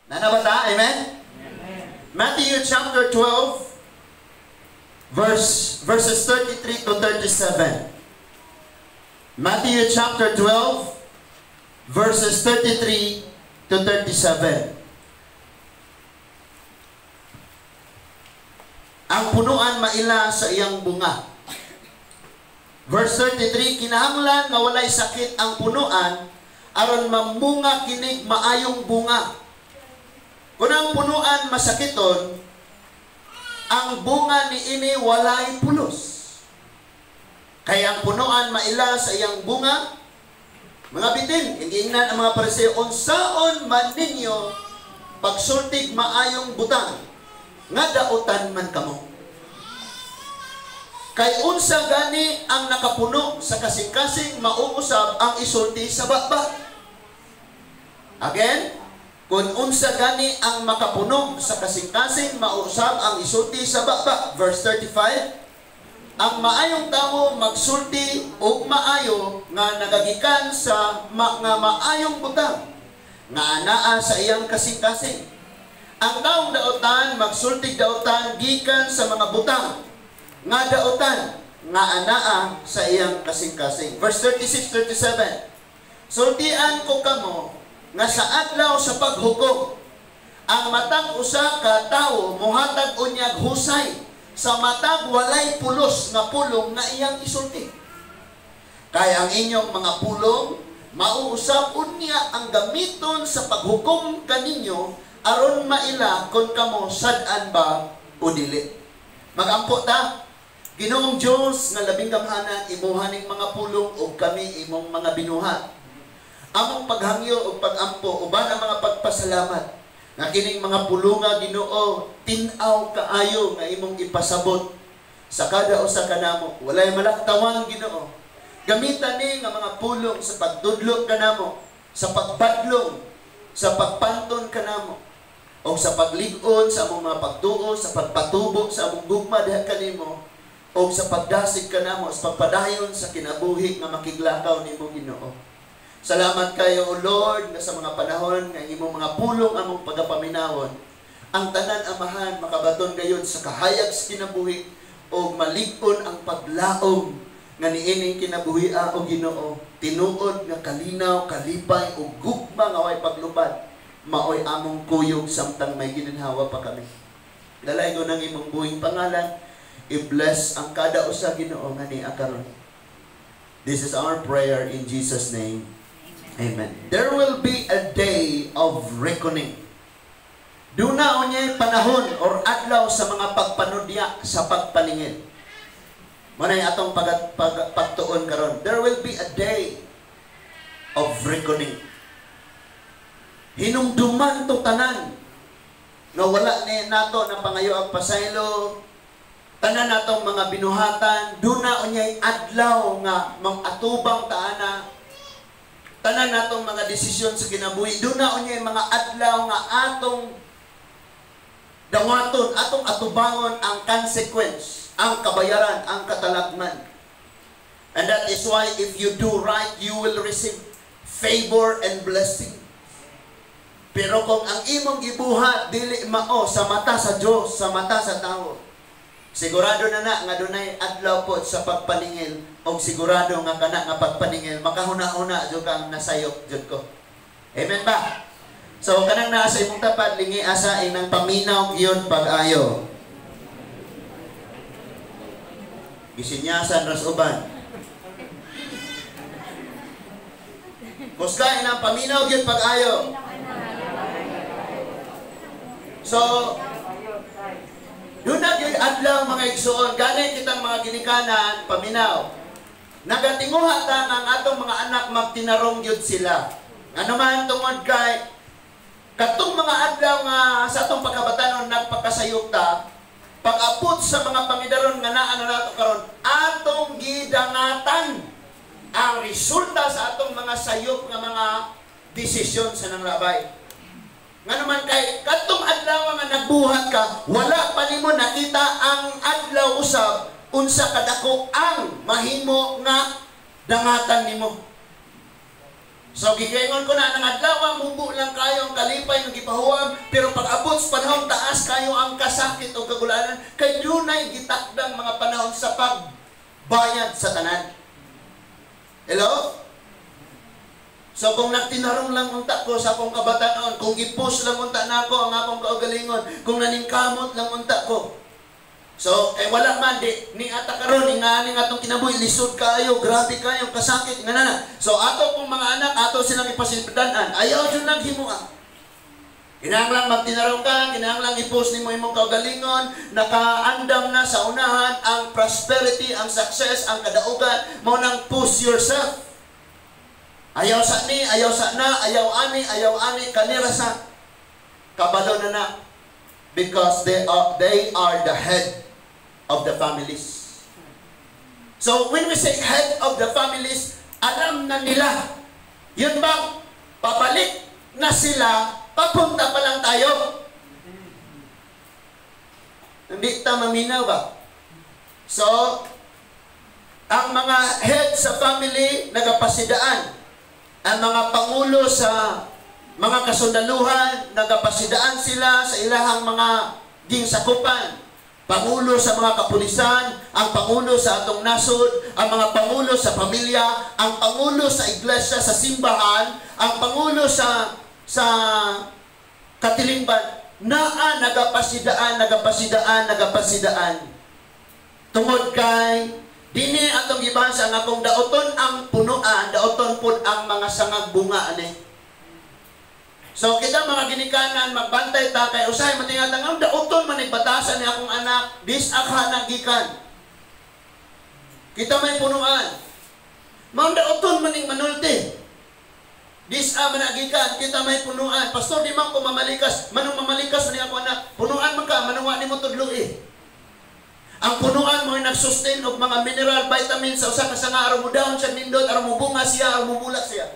Nana ba ta? Amen? Amen. Matthew chapter 12, verses 33 to 37. Matthew chapter 12, verses 33 to 37. Ang punuan maila sa iyang bunga. Verse 33, kinahanglan nga walay sakit ang punuan aron mamunga kinig maayong bunga. Kung ang punuan masakiton, ang bunga niini walay pulos. Kaya ang punuan maila sa iyang bunga, mga bitin, giingnan ang mga Pariseo, unsaon man ninyo pagsultig maayong butang, nga dautan man kamo. Kay unsa gani ang nakapuno sa kasing-kasing mauusab ang isulti sa baba. Again, kung unsa gani ang makapuno sa kasing-kasing mauusab ang isulti sa baba. Verse 35, ang maayong tawo magsulti og maayo nga nagagikan sa nga maayong butang nga anaa sa iyang kasing-kasing. Ang taong daotan magsulti daotan gikan sa mga butang nga daotan nga anaa sa iyang kasing-kasing. Verse 36, 37, sultian ko kamo nga sa adlaw sa paghukom ang matag usa ka tawo mohatag unyag husay sa matag walay pulos nga pulong nga iyang isulti. Kay ang inyong mga pulong mauusab unya ang gamiton sa paghukom kaninyo aron maila kon kamo sad-an ba o dili. Magampo ta, Ginoong Dios nga labing gamhanan, imuha ning mga pulong ug kami imong mga binuhat. Among paghangyo ug pagampo uban ang mga pagpasalamat nga kining mga pulunga Ginoo tin-aw kaayo nga imong ipasabot sa kada usa kanamo. Walay malaktawan Ginoo. Gamitan ni nga mga pulong sa pagdudlo kanamo, sa pagbadlong, sa pagpanton kanamo, o sa paglig-on sa among mga pagtuo, sa pagpatubo sa among gugma diha kanimo, o sa pagdasig kanamo, sa pagpadayon sa kinabuhi nga makiglakaw nimo Ginoo. Salamat kayo, O Lord, nga sa mga panahon nga imong mga pulong among pagapaminawon, ang tanan Amahan makabaton gayud sa kahayag sa kinabuhi o malig-on ang paglaom nga niining kinabuhia o Ginoo, tinuod nga kalinaw, kalipay o gugma nga way paglupad, maoy among kuyog samtang may gininhawa pa kami. Dalay ko ng imong buhing pangalan, i-bless ang kada usa Ginoo nga niya karon. This is our prayer in Jesus' name. Amen. There will be a day of reckoning. Duna unyay panahon or adlaw sa mga pagpanudya sa pagpaningil. Manay atong pagtuon karon. There will be a day of reckoning. Hinumduman to tanan nga wala ni nato na pangayo ang pasaylo, tanan natong mga binuhatan, duna unyay adlaw nga mang-atubang taana, tanan natong mga desisyon sa kinabuhi, duna unyay mga adlaw nga atong dawaton, atong atubangon ang consequence, ang kabayaran, ang katalagman. And that is why if you do right, you will receive favor and blessing. Pero kung ang imong gibuhat dili mao sa mata sa Dios, sa mata sa tao, sigurado na na nga dunay adlaw pod sa pagpaningil, og sigurado nga kana nga pagpaningil makahuna-huna jud kang nasayop jud ko. Amen ba? So kanang naa sa imong tapat, lingi asa inang paminaw gyud pag-ayo. Gisinyasan ras uban. Kusga inang paminaw gyud pag-ayo. So doon na gyud adlaw mga igsoon, gani kitang mga ginikanan paminaw. Nagatinguha ta nga ang atong mga anak magtinarong gyud sila. Ano man tungod kay katong mga adlaw nga sa atong pagkabatanon nagpakasayop ta, pag-abot sa mga pangidaron nga naa na nato karon, atong gidangatan ang resulta sa atong mga sayop nga mga desisyon sa nanglabay. Nga naman kay katong adlaw nga nagbuhat ka, wala pa nimo nakita ang adlaw usab unsa kadako ang mahimo nga dangatan nimo. So giingon ko na, ang adlaw mubo lang kayo ang kalipay ng gipahuwam, pero pag abot sa panahon, taas kayo ang kasakit o kagulanan kay dunay gitakdang mga panahon sa pagbayad sa tanan. Hello? So kung nagtinarong lang unta ko sa akong kabataan, kung gipus lang unta nako ang akong kaugalingon, kung naningkamot lang unta ko. So, eh wala man, di, ni ata karon ni nga ni atong kinabuhi, lisod kayo, grabe kayo, kasakit, nga na. So, ato pong mga anak, ato silang ipasildanan, ayaw dyan naghimua. Kinahanglan magtinarong ka, kinahanglan i-post nimo imong kaugalingon, nakaandam na sa unahan ang prosperity, ang success, ang kadaugan, mao nang push yourself. Ayaw sa ni, ayaw sa na, ayaw ani, kanira sa kabalo na na. Because they are the head of the families. So when we say head of the families, alam na nila. Yun ba, pabalik na sila, papunta pa lang tayo. Hindi ta maminaw ba? So, ang mga head sa family, nagapasidaan. Ang mga pangulo sa mga kasundaluhan, nagapasidaan sila sa ilahang mga gingsakupan. Pangulo sa mga kapulisan, ang pangulo sa atong nasod, ang mga pangulo sa pamilya, ang pangulo sa iglesia, sa simbahan, ang pangulo sa katilingban, naa nagapasidaan, nagapasidaan, nagapasidaan. Tungod kay dini atong gibasa nga kung daoton ang punuan, daoton pud ang mga sangag bunga ani. So kita mga ginikanan, magbantay ta kay usahay matingatan ang daoton man batasan ni akong anak, dis akha gikan. Kita may punuan. Mao daoton man ning manulti. Dis-a man gikan, kita may punuan. Pastor, di man ko mamalikas. Manong mamalikas man ni ako anak. Punuan man ka, manong wa nimo tudloi. Ang punuan mo ay nagsustain og mga mineral, vitamins sa usa ka sanga aron mo dahon siya nindot, aron mo bunga siya, aron mo bulak siya.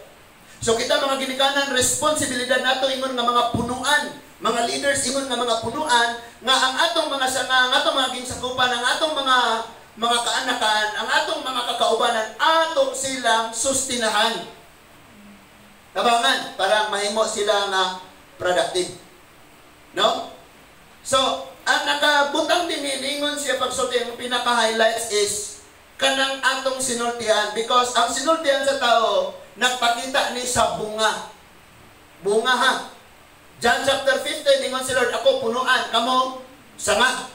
So kita mga ginikanan, responsibilidad nato ingon nga mga punuan, mga leaders ingon nga mga punuan nga ang atong mga sanga, ang atong mga ginsakupan, ang atong mga kaanakan, ang atong mga kakaubanan, ato silang sustinahan. Tabangan para mahimo sila nga productive. No? So, ang nakabutang din ningon siya pagsulti, ang pinaka-highlights is kanang atong sinultihan because ang sinultihan sa tao nagpakita ni sa bunga. Bunga ha. John chapter 15, ingon si Lord, "Ako punuan, kamo sanga."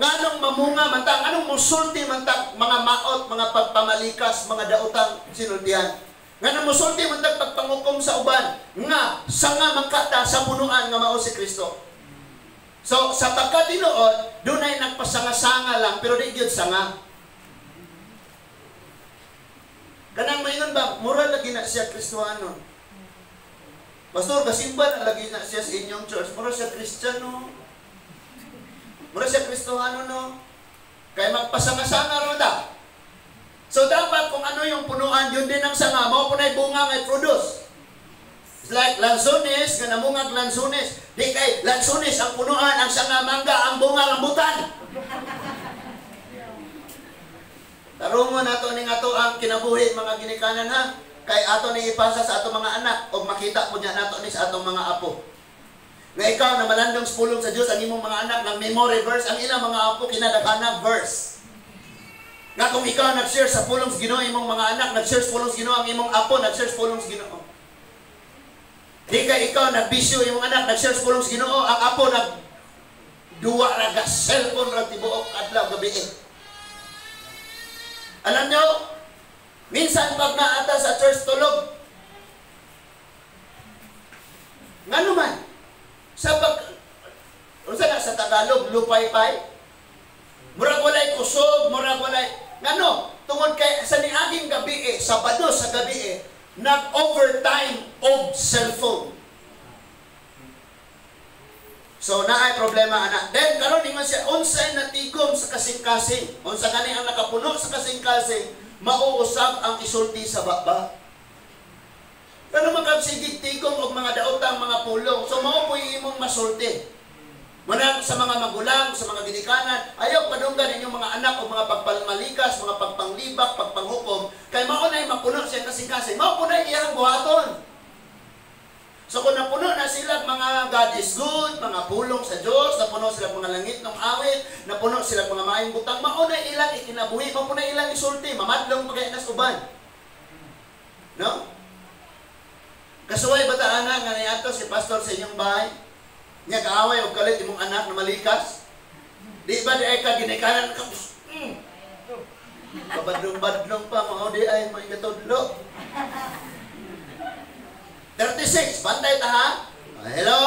Nganong mamunga man ta, nganong musulti man ta mga maot, mga pagpamalikas, mga daotang sinultihan? Nganong musulti man ta pagpangukom sa uban, nga sanga man ka sa punuan nga mao si Kristo? So, sa pagkatinuod, dunay nagpasanga-sanga lang, pero di gyud sanga. Kanang maingon ba, moral lagi na siya Kristohano. Pastor, kasimba na lagi na siya sa inyong church. Mura siya Kristiyano. Mura siya Kristohano, no? Kaya magpasanga-sanga ro ta. So, dapat kung ano yung punuan, yun din ang sanga. Mao po na'y bunga nga produce. It's like lansones, nga namungag lansones. Di kay lansones ang punuan, ang sanga mangga, ang bunga rambutan. Tarungon nato ning ato ang kinabuhi, mga ginikanan ha. Kay ato ni ipasa sa ato mga anak og makita po niya nato ni sa atong mga apo. Nga ikaw na malandong sa pulong sa Dios, ang imong mga anak ng memory verse, ang ilang mga apo kinadaghanag verse. Nga kung ikaw nag-share sa pulong sa Ginoo, imong mga anak nag-share sa pulong sa Ginoo, ang imong apo nag-share sa pulong sa Ginoo. Di kay ikaw nagbisyo, imong anak nag-share sa pulong sa Ginoo, ang apo nag duwa ra ga cellphone ra tibuok adlaw gabi. Alam nyo, minsan pag naata sa church tulog. Ngano man, sa pag, unsa na sa Tagalog, lupay-pay? Murag walay kusog, murag walay, ngano, tungod kay sa niaging gabi eh, Sabado sa gabi eh, nag-overtime og cellphone. So, naay problema ana. Then karon ingon siya, unsay natigom sa kasing-kasing? Unsa kani ang nakapuno sa kasing-kasing, mauusab ang isulti sa baba. Pero magkagsigig tigom og mga daotang mga pulong. So mao po imong masulti. Muna sa mga magulang, sa mga ginikanan, ayaw padunggan inyong mga anak o mga pagpalmalikas, mga pagpanglibak, pagpanghukom, kay mao na'y mapuno siyang kasing-kasing, mao po na'y iyang buhaton. So kung napuno na sila mga God is good, mga pulong sa Diyos, napuno sila mga langit ng awit, napuno sila mga maayong butang, mao na ilang ikinabuhi, mao na ilang isulti, mamadlong pagkainas uban. No? Kasuway ba ta ana nga niadto si pastor sa inyong bahay? Nya kaaway og kalit imong anak na malikas? Di ba di ay ka ginikanan ka? Kabadlong-badlong pa mao di ay may katudlo. 36, bantay ta ha? Hello?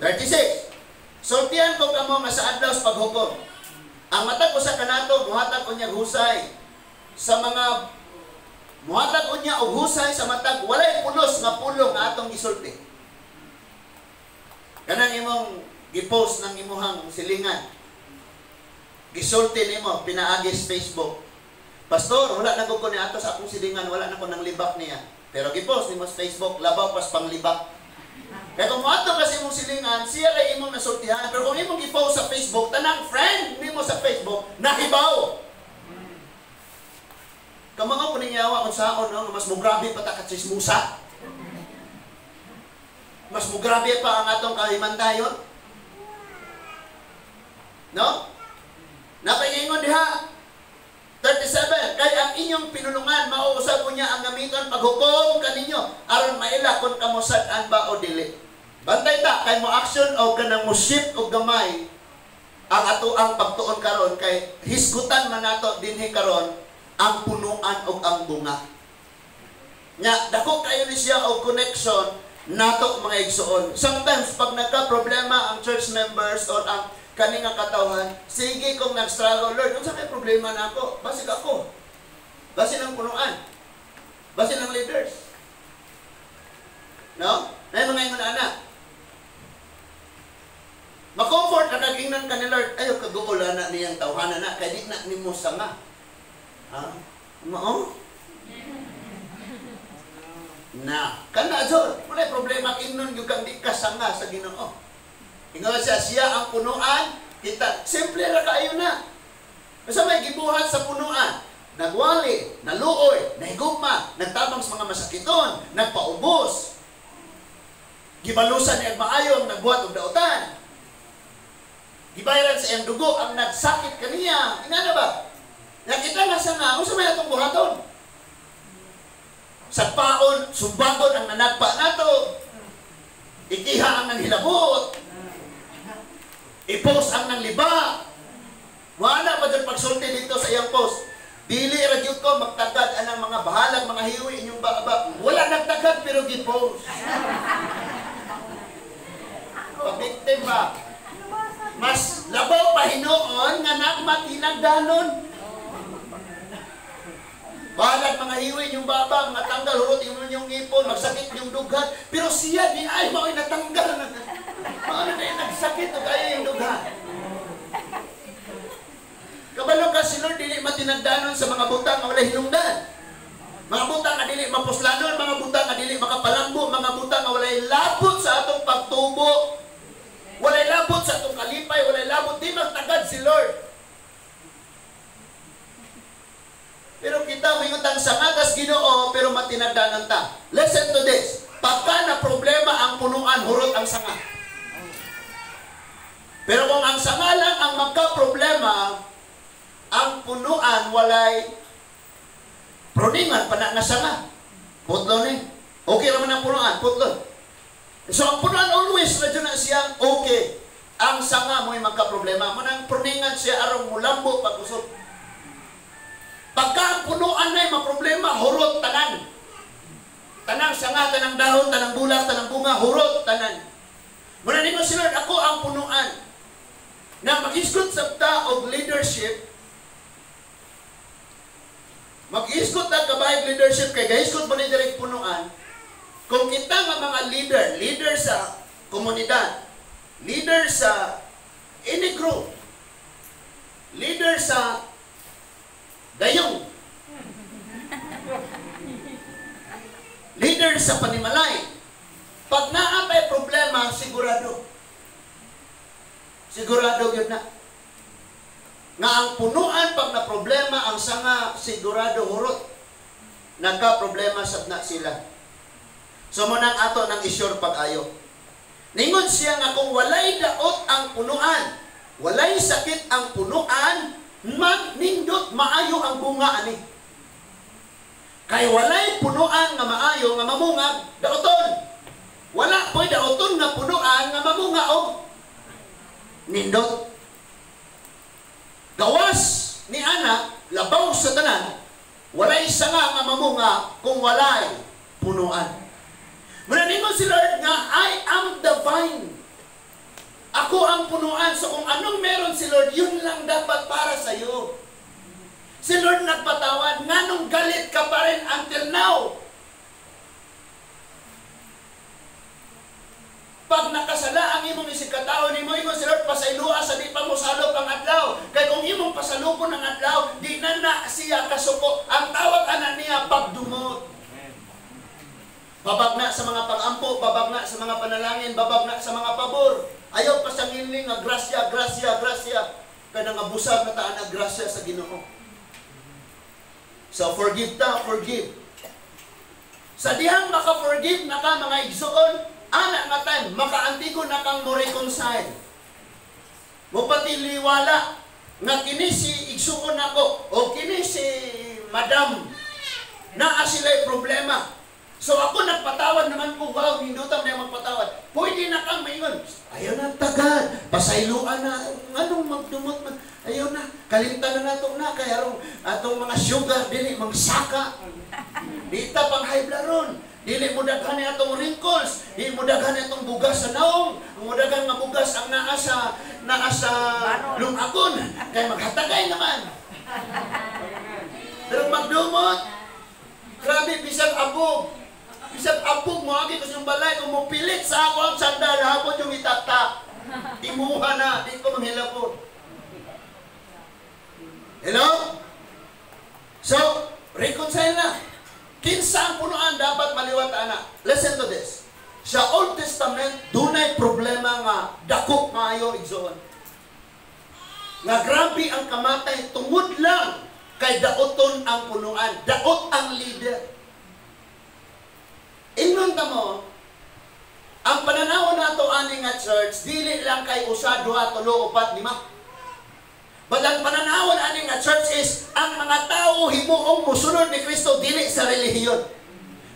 36. Sultian ko kamo nga sa adlaw sa paghukom. Ang matag usa kanato muhatag unya husay sa mga muhatag unya og husay sa matag walay pulos nga pulong nga atong gisulti. Kanang imong gipost ng imuhang silingan. Gisulti nimo pinaagi sa Facebook. Pastor, wala na ko ni ato sa akong silingan, wala na ko nang libak niya. Pero gipost nimo sa Facebook, labaw pas panglibak. Kaya kung moadto ka sa imong silingan, siya ray imong nasultihan. Pero kung imong gipost sa Facebook, tanang friend nimo sa Facebook, nahibaw. Kamao ko ningyawa kung saon, no, mas mugrabe pa ta ka chismusa. Mas mugrabe pa ang atong kahimantayon. No? Napaingon diha. 37, kay ang inyong pinulungan, mauusab niya ang gamiton paghukom kaninyo, aron maila kung kamo sad-an ba o dili. Bantay ta, kay mo action o kanang mo shift og gamay, ang ato ang pagtuon karon kay hisgutan man nato dinhi karon ang punuan og ang bunga. Nya dako kayo ni siya og connection nato mga igsoon. Sometimes pag nagka-problema ang church members or ang kani nga katawhan, sige kung nag-struggle, Lord, unsa may problema nako? Basig ako. Basin ang punuan. Basin ang leaders. No? Nay mga ingon ana. Ma-comfort na kag-ingnan ka ni Lord, ayo kaguol na niyang tawhana na kay di na nimo sanga. Ha? Mao? Na, kana jud, walay problema ingnon gyud kang di ka sanga sa Ginoo. Ingon siya, siya ang punuan, kita simple ra kaayo na. Basta may gibuhat sa punuan, nagwali, naluoy, nahigugma, nagtabang sa mga masakiton, nagpaubos. Gibalusan niya maayo ang nagbuhat og dautan. Gibayaran sa iyang dugo ang nagsakit kaniya. Ingana ba? Nakita nga siya nga, unsa may atong buhaton? Sa paon, sumbagon ang nanagpa nato. Ikiha ang nanghilabot. I-post ang nangliba. Wala pa dyan pagsulti dito sa iyang post. Dili ra gyud ko magtagad anang mga bahalag, mga hiwi inyong baba. Wala nagtagad pero gi-post. Pabiktim ba? Mas labaw pa hinuon nga nagmatinagdanon. Bahalag mga hiwi inyong baba, mga tanggal, hurot inyong ngipon, magsakit inyong dughan. Pero siya di ay mao'y natanggal. Mao na na nagsakit o kaya yung dughan. Kabalo ka si Lord, dili matinagdanon sa mga butang nga walay hinungdan. Mga butang nga dili mapuslanon, mga butang nga dili makapalambo, mga butang nga walay labot sa atong pagtubo. Walay labot sa atong kalipay, walay labot, di magtagad si Lord. Pero kita moingon sangatas Ginoo pero matinagdanon ta. Listen to this. Pagka na problema ang punuan, hurot ang sanga. Pero kung ang sanga lang ang magka-problema, ang punuan walay pruningan pa na nga sanga. Putlon eh. Okay raman ang punuan, putlon. So ang punuan always na dyan na siyang okay. Ang sanga mo'y magka-problema. Munang pruningan siya arong mulambo pag-usod. Pagka ang punuan na'y maproblema, hurot tanan. Tanang sanga, tanang dahon, tanang bulak, tanang bunga, hurot tanan. Muna ningon si Lord, ako ang punuan. Na mag-isgot sa ta og leadership, mag-isgot ta kabayag leadership, kay gaisgot mo ni direct punuan, kung kita nga mga leader, leader sa komunidad, leader sa any group, leader sa dayong, leader sa panimalay, pag naa pa'y problema, sigurado. Sigurado gyud na. Nga ang punuan pag na problema ang sanga sigurado hurot. Nagka-problema sab na sila. So mo nang ato nang isure pag-ayo. Ningon siya nga kung walay daot ang punuan, walay sakit ang punuan, magnindot maayo ang bunga ani. Kay walay punuan nga maayo nga mamungag daoton. Wala po'y daoton nga punuan nga mamunga og nindot. Gawas ni ana labaw sa tanan, walay sanga nga mamunga kung walay punuan. Muna ningon si Lord nga I am the vine. Ako ang punuan. So kung anong meron si Lord, yun lang dapat para sa iyo. Si Lord nagpatawad, nganong galit ka pa rin until now. Pag nakasala ang imong isigkatao nimo, ingon si Lord, pasaylua sa di pa mo salop ang adlaw. Kay kung imong pasalupon ang adlaw, di na na siya kasuko. Ang tawag ana niya, pagdumot. Babag na sa mga pag-ampo, babag na sa mga panalangin, babag na sa mga pabor. Ayaw pasangilin nga grasya, grasya, grasya. Kaya nangabusag na taan ang grasya sa Ginoo. So forgive ta, forgive. Sa dihang maka-forgive na ka mga igsoon, ana nga time, makaantigo na kang mo reconcile. Mupatiliwala nga kini si igsuon nako o kini si madam naa sila'y problema. So ako nagpatawad naman ko, wow, hindutan na magpatawad. Pwede na kang maingon, ayaw na tagad, pasayloan na, anong magdumot man, ayaw na, kalimtan na nato na, kaya arong atong mga sugar, dili, magsaka. Dita pang high blood ron, dili mo daghan ni atong wrinkles, dili mo daghan ni atong bugas sa naong, ang mo daghan nga bugas ang naa sa lungagon, kaya maghatagay naman. Pero magdumot, grabe, bisag abog. Bisag abog mo, agi ko siyang balay, kung mopilit sa ako ang sandal, hapon yung itaktak. Imuha na, di ko manghilapon. Hello? So, reconcile na. Kinsa ang punuan dapat maliwat ana. Listen to this. Sa Old Testament, dunay problema nga dakop maayo igsoon. Nga grabe ang kamatay tungod lang kay daoton ang punuan, daot ang leader. Ingon ta mo, ang pananaw nato ani nga church dili lang kay usa, duha, tulo, upat, lima. But ang pananaw ani nga church is ang mga tao himuong mosunod ni Kristo dili sa relihiyon.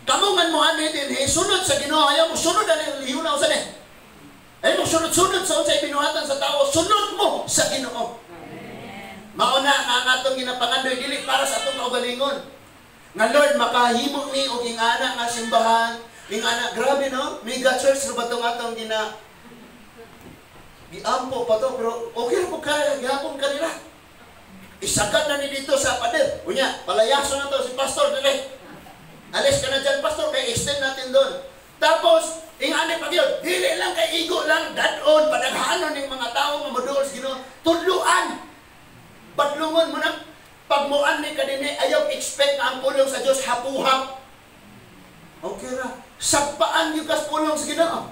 Kamo man mo ani dinhi sunod sa Ginoo, ayaw mo sunod ani relihiyon na usa ni. Ayaw mo sunod-sunod sa unsay binuhatan sa tao, sunod mo sa Ginoo. Mao na ang atong ginapangandoy dili para sa atong kaugalingon. Nga Lord, makahimo ni og ingana nga simbahan, ingana, grabe no? Mega church ra ba tong atong giampo pa to, pero okay ra po kaya gihapon kanila. Isagad na ni dito sa pader. Unya, palayaso na to si pastor dili. Alis ka na dyan, pastor, kay extend natin doon. Tapos, ingani pa gyud, dili lang kay igo lang dadon padaghanon ning mga tawo nga moduol sa Ginoo. Tudluan. Padlungon mo na. Pagmuan ni kadini, ayaw expect na ang pulong sa Diyos hapuhap. Okay ra. Sagpaan yung kas pulong sa Ginoo.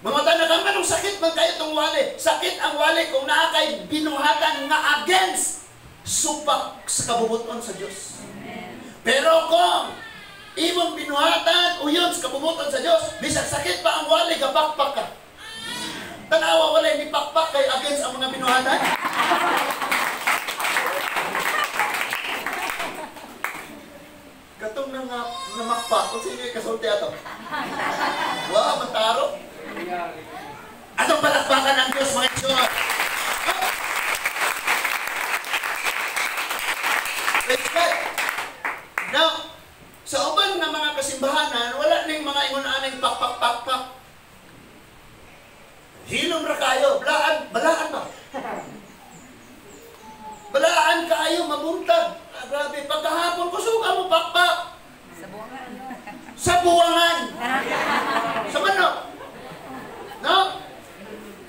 Mga tanan ka, anong sakit man kayo itong wali? Sakit ang wali kung naa kay binuhatan nga against supak sa kabubuton sa Diyos. Pero kung imong binuhatan uyon sa kabubuton sa Diyos, bisag sakit pa ang wali, gapakpak ka. Tanawa walay ni pakpak kay against ang mga binuhatan. Katong namakpak, kung sino yung kasulti ato. Wow, mataro. Atong palakpakan ang Diyos, mga Diyos. Praise God. Now, sa uban nga mga kasimbahanan, wala ning mga ingon-aning pakpak-pakpak. Hilom ra kayo, balaan, balaan ba? Balaan kaayo, mabuntag. Grabe, pagkahapon, kusuka mo, pakpak. Sa buwangan. Sa buwangan. Sa manok. No?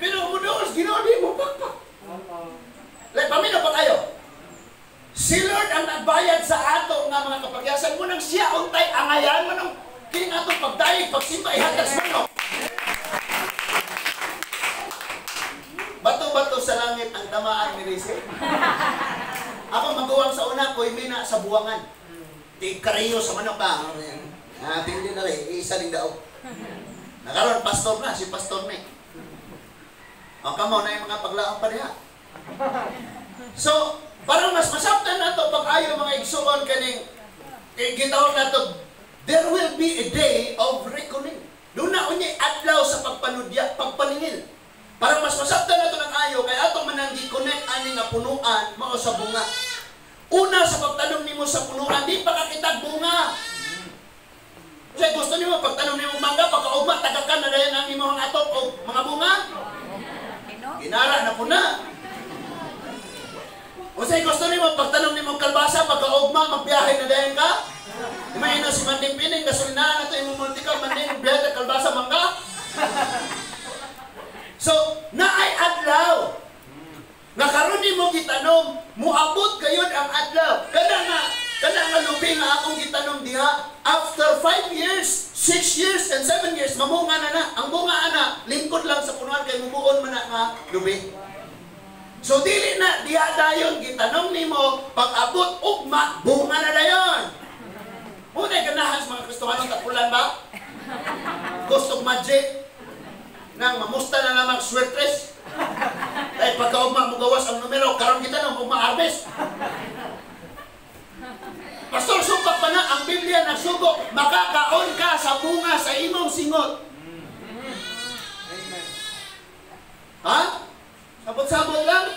Pero umudoos, Ginoo di mo pakpak. Like, paminaw pa kayo. Si Lord ang nagbayad sa ato nga mga kapagyasan mo nang siya untay angayan mo nang kining atong pagdayeg, pagsimba, ihatag sa manok. But natamaan ni Rizzi. Ako maguwang sa una, koy mina sa buwangan. Di kariyo sa manok ba? Ah, tingin na rin, isa ning daog. Nakaroon, pastor na, si Pastor Nick. O, kamo na yung mga paglaong pa diha. So, parang mas masabtan na to pag ayo mga igsuon kaning gitawag na to, there will be a day of reckoning. Doon na unya adlaw sa pagpanudya, pagpaningil. Parang mas masabtan na to ng ayo kay ato man ang gi-connect ani nga punuan mao sa bunga. Una sa pagtanom nimo sa punuan, di pa kakitag bunga. Kasi gusto nimo pagtanom nimo mangga, pagkaugma tagakan na dayon ang imong atop og mga bunga. Ginara na po na. Unsay gusto nimo pagtanom nimo kalbasa, pagkaugma magbiyahe na dayon ka? Imagine si Manding Pining, gasolinahan na to imong multicar, Manding biyahe ta kalbasa mangga. So, naay adlaw. Nga karon nimo gitanom, muabot gayud ang adlaw. Kana nga lubi nga akong gitanom diha, after 5 years, 6 years, and 7 years, mamunga na na. Ang bunga ana, lingkod lang sa punuan kay mumuon man na nga lubi. So dili na diha dayon gitanom nimo, pag abot ugma, bunga na dayon. Unay ganahan sa mga Kristohanon tapulan ba? Gusto magic nang mamusta na lamang swertres. Ay pagkaugma mo gawas ang numero, karon kita nang ugma harvest. Pastor, supak pa na ang Biblia nagsugo, makakaon ka sa bunga sa imong singot. Ha? Sabot-sabot lang.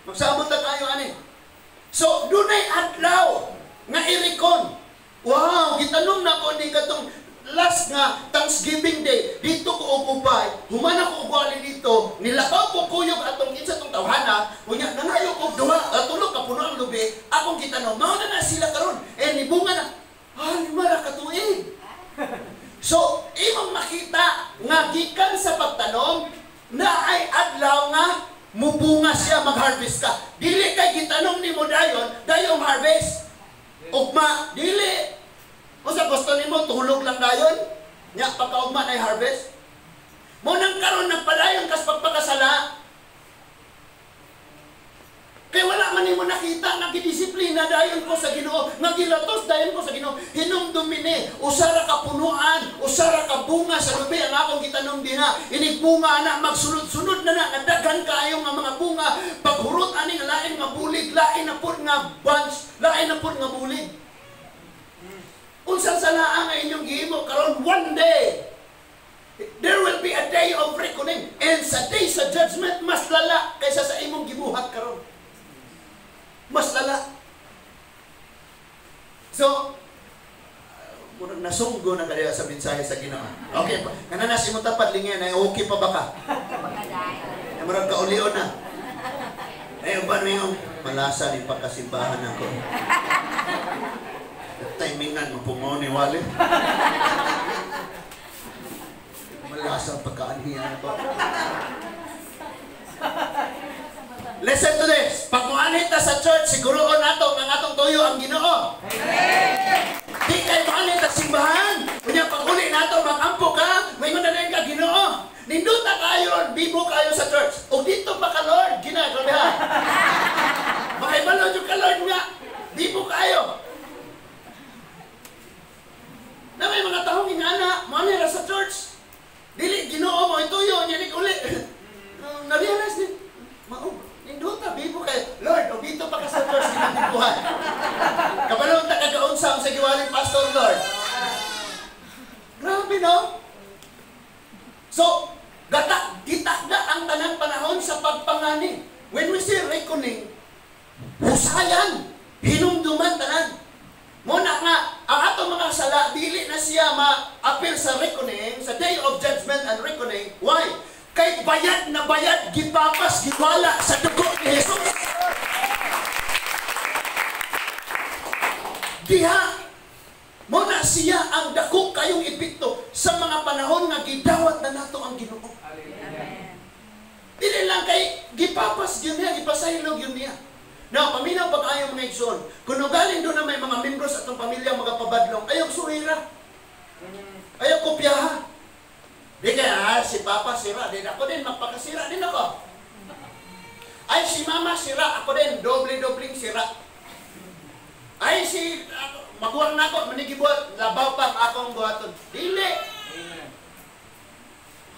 Magsabot na tayo ani. So, dunay adlaw nga i-reckon. Wow, gitanom na ko ni katong last nga Thanksgiving Day. Dito ko og ubay, human ako og wali dito, nilakaw ko kuyog atong kinsa tong tawhana, unya nangayo og duha, tulo ka puno ang lubi, akong gitanom. Mao na na sila karon. Eh nibunga na. Ah, 5 ra ka tuig. So, imong makita nga gikan sa pagtanom na ay adlaw nga mubunga siya, mag-harvest ka. Dili kay gitanom nimo dayon, dayong harvest. Ugma, dili. Unsa gusto nimo tulog lang dayon? Nya pagkaugma na harvest. Mo nang karon nagpadayon kas pagpakasala. Kay wala man nimo nakita nga gidisiplina dayon ko sa Ginoo, nga gilatos dayon ko sa Ginoo. Hinumdumi ni, usa ra ka punuan, usa ra ka bunga sa lubi ang akong gitanom dinha. Inig bunga ana magsunod-sunod na na, daghan kaayo nga mga bunga. Paghurot ani nga lain nga bulig, lain na pud nga bunch, lain na pud nga bulig. Unsang salaa nga inyong gihimo karon, one day there will be a day of reckoning, and sa day sa judgment mas lala kaysa sa imong gibuhat karon. Mas lala. So, murag nasunggo na kaya sa mensahe sa Ginoo. Okay, kananas imo tapad lingyan ay okay pa ba ka? Ay murag kaulion na. Ay uban mo yung malasa ni pagkasimbahan ako. Timingan mo pungo ni Wale. Malasa ang pagkaanhiyan ako. Listen to this. Pag muanhi ta sa church, siguroon nato nga atong tuyo ang Ginoo. Di kay muanhi ta simbahan. Unya pag uli nato magampo ka, maingon na ka Ginoo. Nindota kayo ron, bibo kayo sa church. O dito pa ka Lord, ginagawa ha. Makibalo jud ka Lord nga, bibo kayo. Na may mga taong ingana, muanhi ra sa church. Dili Ginoo mo ituyo nya ni uli. Na-realize ni mao nindota bibo kayo. Lord, o dito pa ka sa church ginatibuhan. Kabalo ta kagaunsa ang sa giwaling pastor Lord. Grabe no? So, gitakda ang tanang panahon sa pagpangani. When we say reckoning, husayan, hinumduman tanan. Muna nga, ang atong mga sala, dili na siya ma-appeal sa reckoning, sa day of judgment and reckoning. Why? Kay bayad na bayad, gipapas, giwala sa dugo ni Jesus. Diha, muna siya ang dako kayong epekto sa mga panahon nga gidawat na nato ang Ginoo. Dili lang kay gipapas yun niya, gipasaylo yun niya. Now, paminaw pa kayo mga igsoon, kung galing doon na may mga membros at atong pamilya magapabadlong, ayaw suhira. Ayaw kopyaha. Di kaya, si Papa sira din ako din, magpakasira din ako. Ay, si mama sira, ako din, doble-dobling sira. Ay, si maguwang nako, manigibuhat, labaw pa akong buhaton. Dili.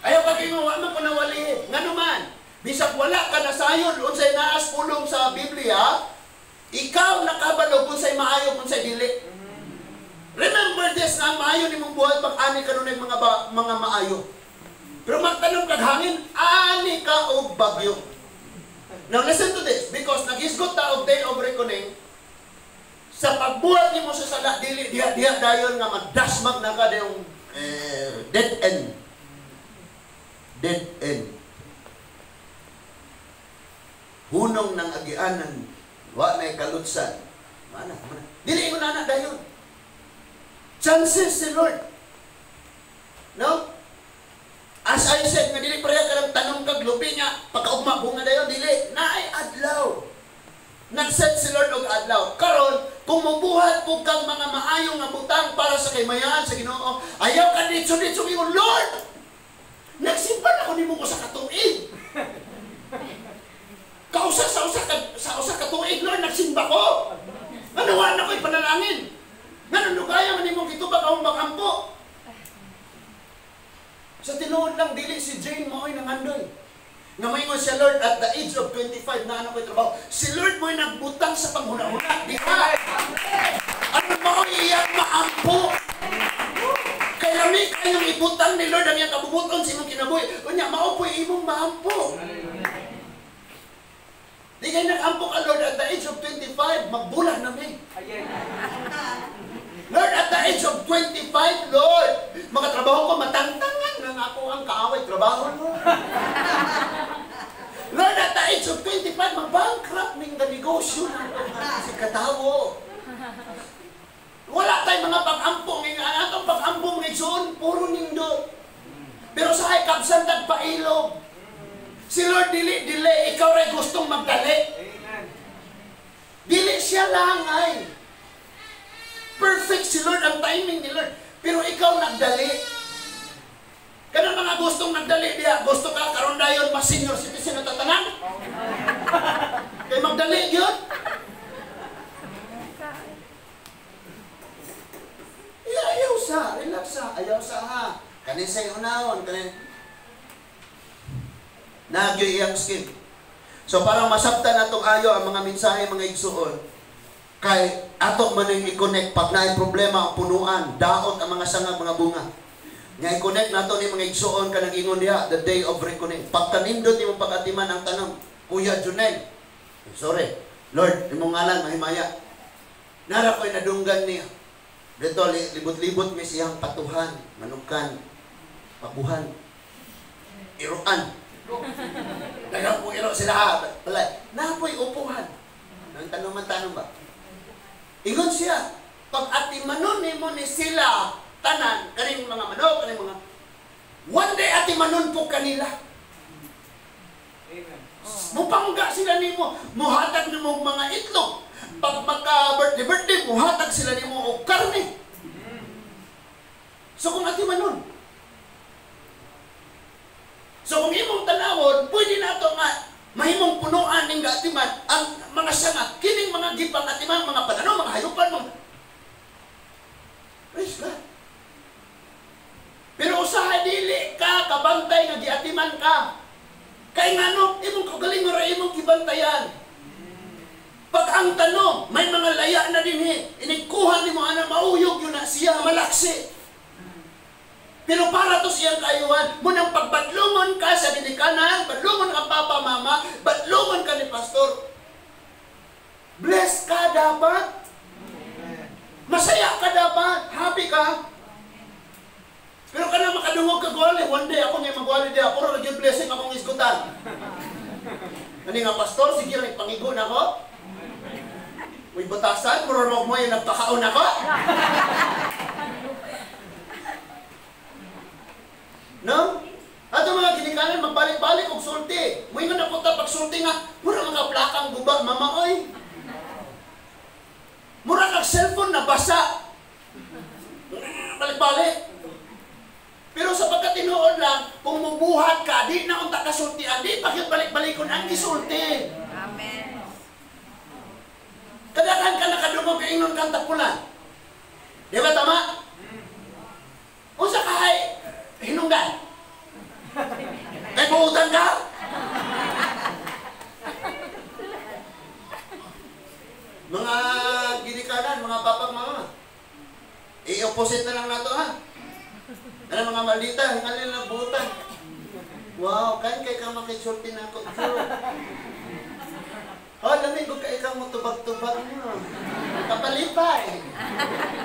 Ayaw ka kingo, wa man ko nawali. Ngano man, bisag wala ka nasayod unsay naas pulong sa Biblia, ikaw nakabalo kung unsay maayo, kung unsay dili. Remember this, na ang maayo nimong buhat pag ani kanunay mga maayo. Pero magtanong kag hangin, ani ka og bagyo. Now listen to this, because naghisgot ta og day of reckoning, sa pagbuhat nimo sa sala, dili diha diha dayon nga magdasmag na ka dayong dead end. Dead end. Hunong ng agianan, wa na'y kalutsan. Mana, mana. Dili ko na dayon. Chances si Lord. No? As I said, nga dili pareha ka lang tanong kag lupi niya, pagkaugma bunga dayon, dili. Naay adlaw. Nag-set si Lord og adlaw. Karon, kung mubuhat po kang mga maayong nga butang para sa kaymayaan sa Ginoo, ayaw ka ditso-ditso ingon, Lord! Nagsimba ako nimo ko sa katuig. Kausa sa usa ka tuig, Lord, nagsimba ko. Ano wa na ko'y panalangin? Ngano lugaya man nimong gitubag akong makampo? Sa tinuod lang, dili si Jane mao'y nangandoy. Nga maingon siya, Lord, at the age of 25 na ano ko'y trabaho. Si Lord mo'y nagbutang sa panghuna-huna. Di ba? Ano mao'y iyang maampo? Kay lami kayong ibutang ni Lord ang iyang kabubuton sa imong kinabuhi. Unya, mao po'y imong maampo. Di kay nag-ampo ka, Lord, at the age of 25, magbulah na mi. Lord, at the age of 25, Lord, makatrabaho ko, matangtangan ng ako ang kaaway, trabaho, Lord. Lord, at the age of 25, mag-bankrupt ning negosyo na si katawo. Wala tayong mga pag-ampo, nga atong pag-ampo mga igsoon, puro nindot. Pero sa ay kabsan tagpailog. Si Lord dili dili, ikaw ray gustong magdali. Dili siya lang ay. Perfect si Lord ang timing ni Lord. Pero ikaw nagdali. Kanang mga gustong nagdali diha, gusto ka karon dayon mas senior citizen na tatanan. Kay magdali gyud. Ayaw sa, relax sa, ayaw sa ha. Kani say unahon, kani nagyoy iyang skin. So parang masabtan natong ayo ang mga mensahe mga igsuon. Kay ato man yung i-connect pag naay problema ang punuan, daot ang mga sangag mga bunga. Nga i-connect nato ni mga igsuon kanang ingon diha, the day of reckoning. Pagkanindot nimo pag-atiman ang tanong, Kuya Junel. Sorry, Lord, imong ngalan mahimaya. Nara ko'y nadunggan niya. Dito libot-libot mi siyang patuhan, manukan, pabuhan, iruan. Daghang po iro sila ha. Balay, napoy upuhan. Nang tanong man tanong ba? Ingon siya, pag atimanon nimo ni sila tanan, kaning mga manok, kaning mga one day atimanon po kanila. Amen. Mupangga sila nimo, muhatag nimo mga itlog. Pag magka birthday birthday, muhatag sila nimo og karne. So kung atimanon, so kung imong tanawon, pwede na ito nga mahimong punuan ning gaatiman ang mga sanga, kining mga gipang atiman, mga panano, mga hayupan, mga praise God. Pero usahay dili ka kabantay nga giatiman ka. Kay ngano, imong kaugalingon ra imong gibantayan. Pag ang tanong, may mga laya na dinhi, inigkuha nimo ana mauyog yun na siya malaksi. Pero para to siyang kaayuhan, munang pagbadlungon ka sa ginikanan, badlungon ka papa, mama, badlungon ka ni pastor. Bless ka dapat. Masaya ka dapat. Happy ka. Pero kana makadungog ka gwali, one day ako nga magwali diha, puro ra gyud blessing akong isgutan. Ani nga pastor, sige ra pangigo na ko. May batasan, mura mo yung nagpakaon ako. No? Ato mga ginikanan, magbalik-balik og sulti. Moingon na punta pagsulti nga, mura mga plakang guba, mama oy. Mura kag cellphone na basa. Balik-balik. Pero sa pagkatinuod lang, kung mubuhat ka, di na unta kasultian, di pa balik-balikon ang gisulti. Amen. Kadaghan ka nakadungog kay ingnon kang tapulan. Di ba tama? Unsa kahay hinungdan? Kay buutan ka? Mga ginikanan, mga papag mama. I-opposite na lang nato ha. Ano mga maldita, hingalin lang buutan. Wow, kain kay ka makisulti na ako. Oh, lamig ko kay ikaw mo tubag-tubag mo. Kapalipay.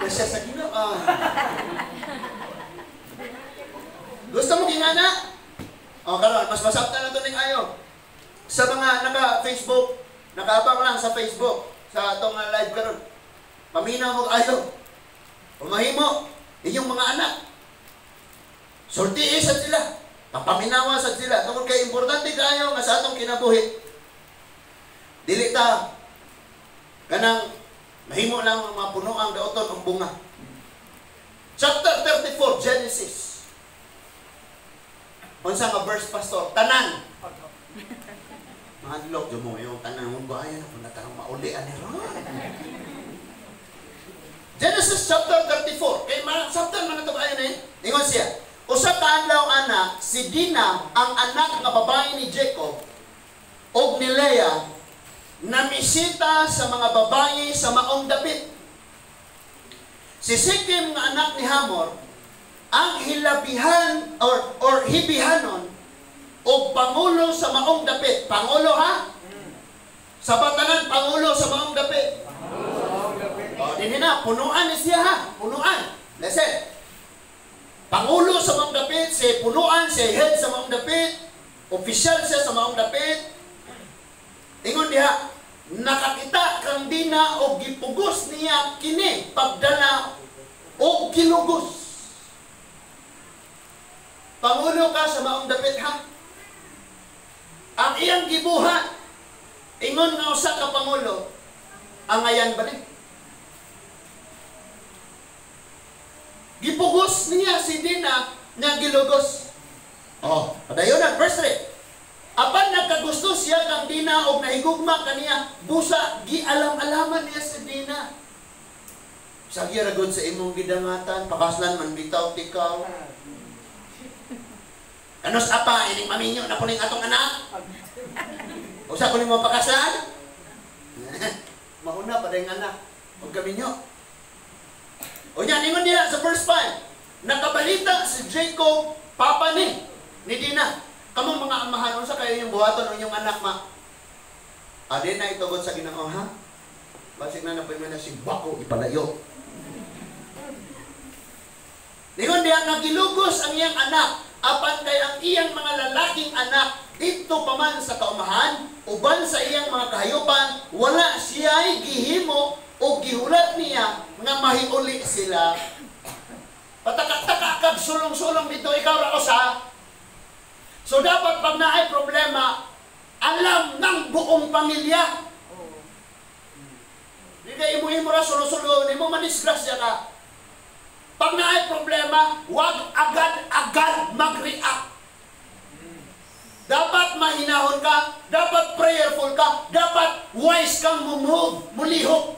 Kasi sa Ginoo. Gusto mo gingana? O karon, mas masabtan na to ning ayo. Sa mga naka-Facebook, nakaabang lang sa Facebook sa atong live karon. Paminaw mo ayo. Umahimo inyong mga anak. Sultii sad sila. Papaminawa sad sila. Tungod kay importante kaayo nga sa atong kinabuhi. Dili ta kanang mahimo lang ang mga puno ang dauton og bunga. Chapter 34, Genesis. Unsa nga verse, pastor? Tanan. Mahadlok jud mo yung tanan mo ba ayan ako natarong mauli ani ron. Genesis chapter 34. Kay chapter man ato ayon eh. Ingon siya, usa ka adlaw ana si Dina ang anak nga babae ni Jacob og ni Leah namisita sa mga babae sa maong dapit. Si Sikem nga anak ni Hamor ang hilabihan or hibihanon o pangulo sa maong dapit. Pangulo ha? Sa batanan, pangulo sa maong dapit. O, dinhi na, punuan ni siya ha. Punuan. Listen. Pangulo sa maong dapit, si punuan, si head sa maong dapit, opisyal siya sa maong dapit. Ingon diha, nakakita kang Dina o gipugos niya kini pagdala o gilugos. Pangulo ka sa maong dapit ha. Ang iyang gibuhat, ingon nga usa ka pangulo, angayan ba ni? Gipugos niya si Dina nga gilugos. Oh, padayon na verse 3. Apan nagkagusto siya kang Dina og nahigugma kaniya, busa gialam-alaman niya si Dina. Sagi ra gud sa imong gidangatan, pakaslan man bitaw tikaw. Kanos apa ining maminyo na kuning atong anak? Usa ko nimo pakaslan? Mauna pa dayong anak. Og kaminyo. Unya ningon diha sa verse 5, nakabalita si Jacob papa ni Dina. Kamong mga amahan, unsa kayo yung buhaton ang inyong anak ma? Adi na itugod sa Ginoo ha. Basig na napoy man na si bako ipalayo. Ningon diha nga gilugos ang iyang anak apan kay ang iyang mga lalaking anak didto pa man sa kaumahan uban sa iyang mga kahayupan wala siya'y gihimo o gihulat niya nga mahiuli sila. Patakataka kag sulong-sulong dito ikaw ra usa. So dapat pag naay problema, alam ng buong pamilya. Di ka imo-imo ra sulo-sulo nimo madisgrasya ka. Pag naay problema, wag agad-agad mag-react. Dapat mahinahon ka, dapat prayerful ka, dapat wise kang move, mulihok.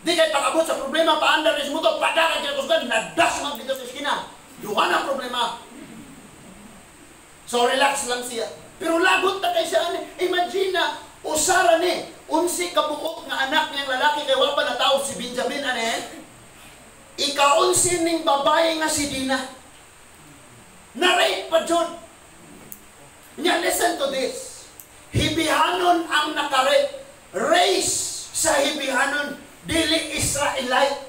Di kay pag-abot sa problema, paandar ni mo to, padagan kinakusgan, nadas man dito sa eskina. Duha na problema. So relax lang siya. Pero lagot na kay siya. Imagine na, usara ni, unsi kabuok nga anak niyang lalaki kay wa pa natawo si Benjamin, ane? Ikaunsi ning babae nga si Dina. Na-rape pa dyan. Nya, listen to this. Hibihanon ang naka-rape. Race sa hibihanon, dili Israelite.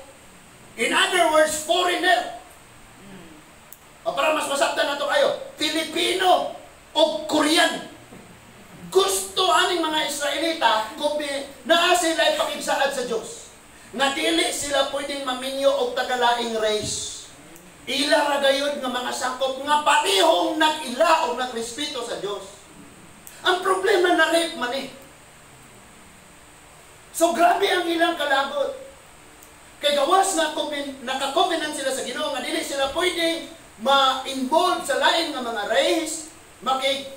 In other words, foreigner. O para mas masabtan na ito kayo, Filipino o Korean. Gusto aning mga Israelita kubi naa sila ipakigsaad sa Diyos. Nga dili sila pwedeng maminyo og tagalaing race. Ila ra gayud nga mga sakop nga parehong nag-ila og nagrespeto sa Diyos. Ang problema na rape man eh. So grabe ang ilang kalagot. Kay gawas na nakakovenant sila sa Ginoo nga dili sila pwede ma-involve sa lain nga mga race, makig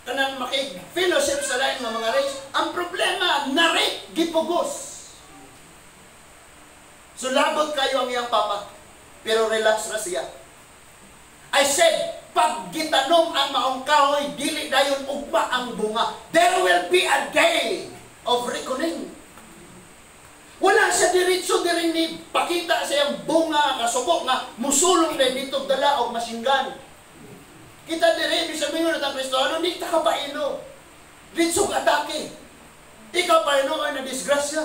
kanang makig-fellowship sa lain nga mga race. Ang problema, na-rape, gipugos. So labot kayo ang iyang papa, pero relax na siya. I said, pag gitanom ang maong kahoy, dili dayon ugma ang bunga. There will be a day of reckoning. Wala siya diretso diri ni pakita sa iyang bunga kasuko nga musulong na dito dala og machine gun. Kita diri bisan mingon ang Kristiyano, di ta kapailo. Diretso atake. Ikaw pa ay na disgrasya.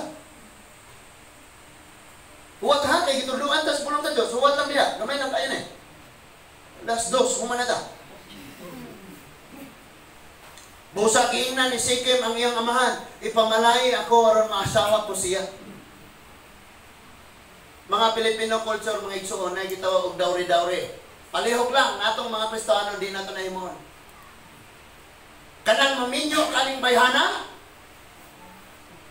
Huwat ha, kay gitudluan tas pulong ta Diyos. Huwat lang diha. Gamay lang kayo eh. Last dos, human na ta. Busa giingnan ni Sikem ang iyang amahan. Ipamalay ako aron maasawa ko siya. Mga Pilipino culture, mga igsuon, na gitawag og dowry-dowry. Palihog lang, natong mga Kristiyano, di nato nahimon. Kanang maminyo kaning bayhana,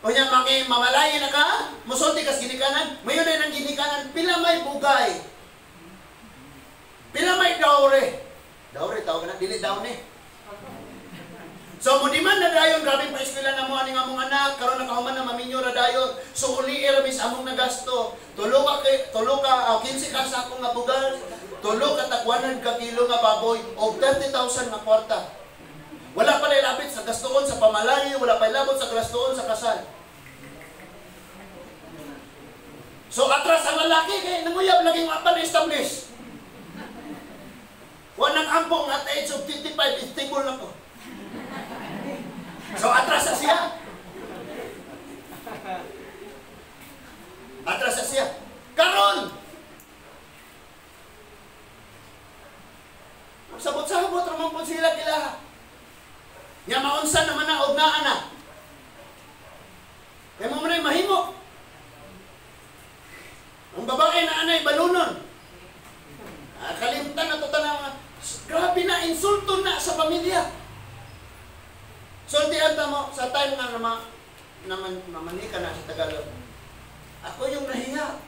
unya maki mamalayin na ka, musulti kas ginikanan, mayon na ng ginikanan, pila may bugay. Pila may dowry. Dowry, tawag na, dili downy. So, mo di man na dayon, grabe pa eskwela na mo aning among anak, karon nakahuman na maminyo ra dayon. So, uli ra mis among nagasto. Tulo ka, 15 ka sako nga bugas, tulo ka tagwanan ka kilo nga baboy, og 30,000 nga kwarta. Wala pa labit sa gastoon sa pamalayo, wala pa labot sa gastoon sa kasal. So, atras ang lalaki, kay nanguyab laging apan establish. Wa nang ampong at age of 55, stable na ko. So, atras na siya. Atras na siya. Karon! Sabot-sabot, ramang po sila kilaha. Nga maunsa naman na, og naa na. Kaya mo man ay mahimo. Ang babae na anay, balunon. Kalimtan na to tanang, grabe na, insulto na sa pamilya. Sultian ta mo, sa time nga namanika na sa Tagalog, ako yung nahiya.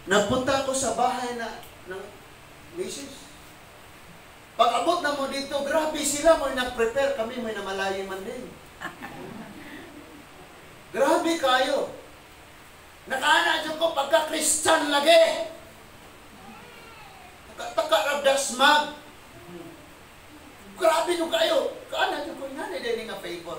Nagpunta ako sa bahay na ng misis. Pag abot na mo dito, grabe sila, mo nag-prepare kami, may namalayo man din. Grabe kayo. Nakaana dyan ko, pagka-Christian lagi. Taka-ragdasmag. Grabe nyo kayo. Kaana dyan ko, nga din nga favor.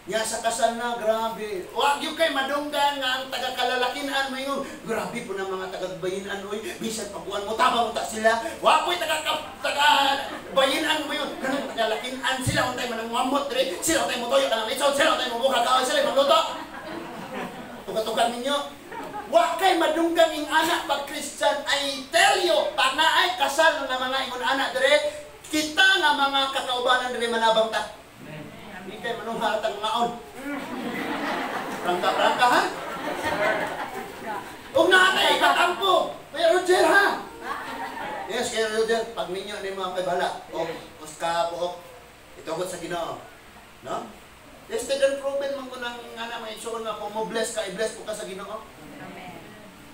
Nya sa kasal na, grabe. Wag yung kay madunggan nga ang taga-kalalakinan mo yun. Grabe po ng mga taga-bayinan, oy. Bisan pagkuhan mo, tabang ta sila. Wag po'y taga-bayinan mo yun. Ganun, taga-lakinan sila. Untay manangwamot, dire. Sila untay mo toyo, kanang litson. Sila untay mo buka, kaoy sila, magluto. Tuga-tugan ninyo. Wag kay madunggan ing anak pag Christian. I tell you, pag naay kasal ng mga ingon anak, dire, kita nga mga kakaubanan dire manabang ta. Hindi kayo manunghalat ang mga on. Prangka-prangka, ha? Huwag na ka, ikatampo. Kaya Roger, ha? Yes, kaya Roger, pag ninyo ni mga kaibala, o, uska, buok, itugot sa Ginoo. No? Tested and proven man ko ng nga na, may insuon nga, kung mo bless ka, i-bless po ka sa Ginoo.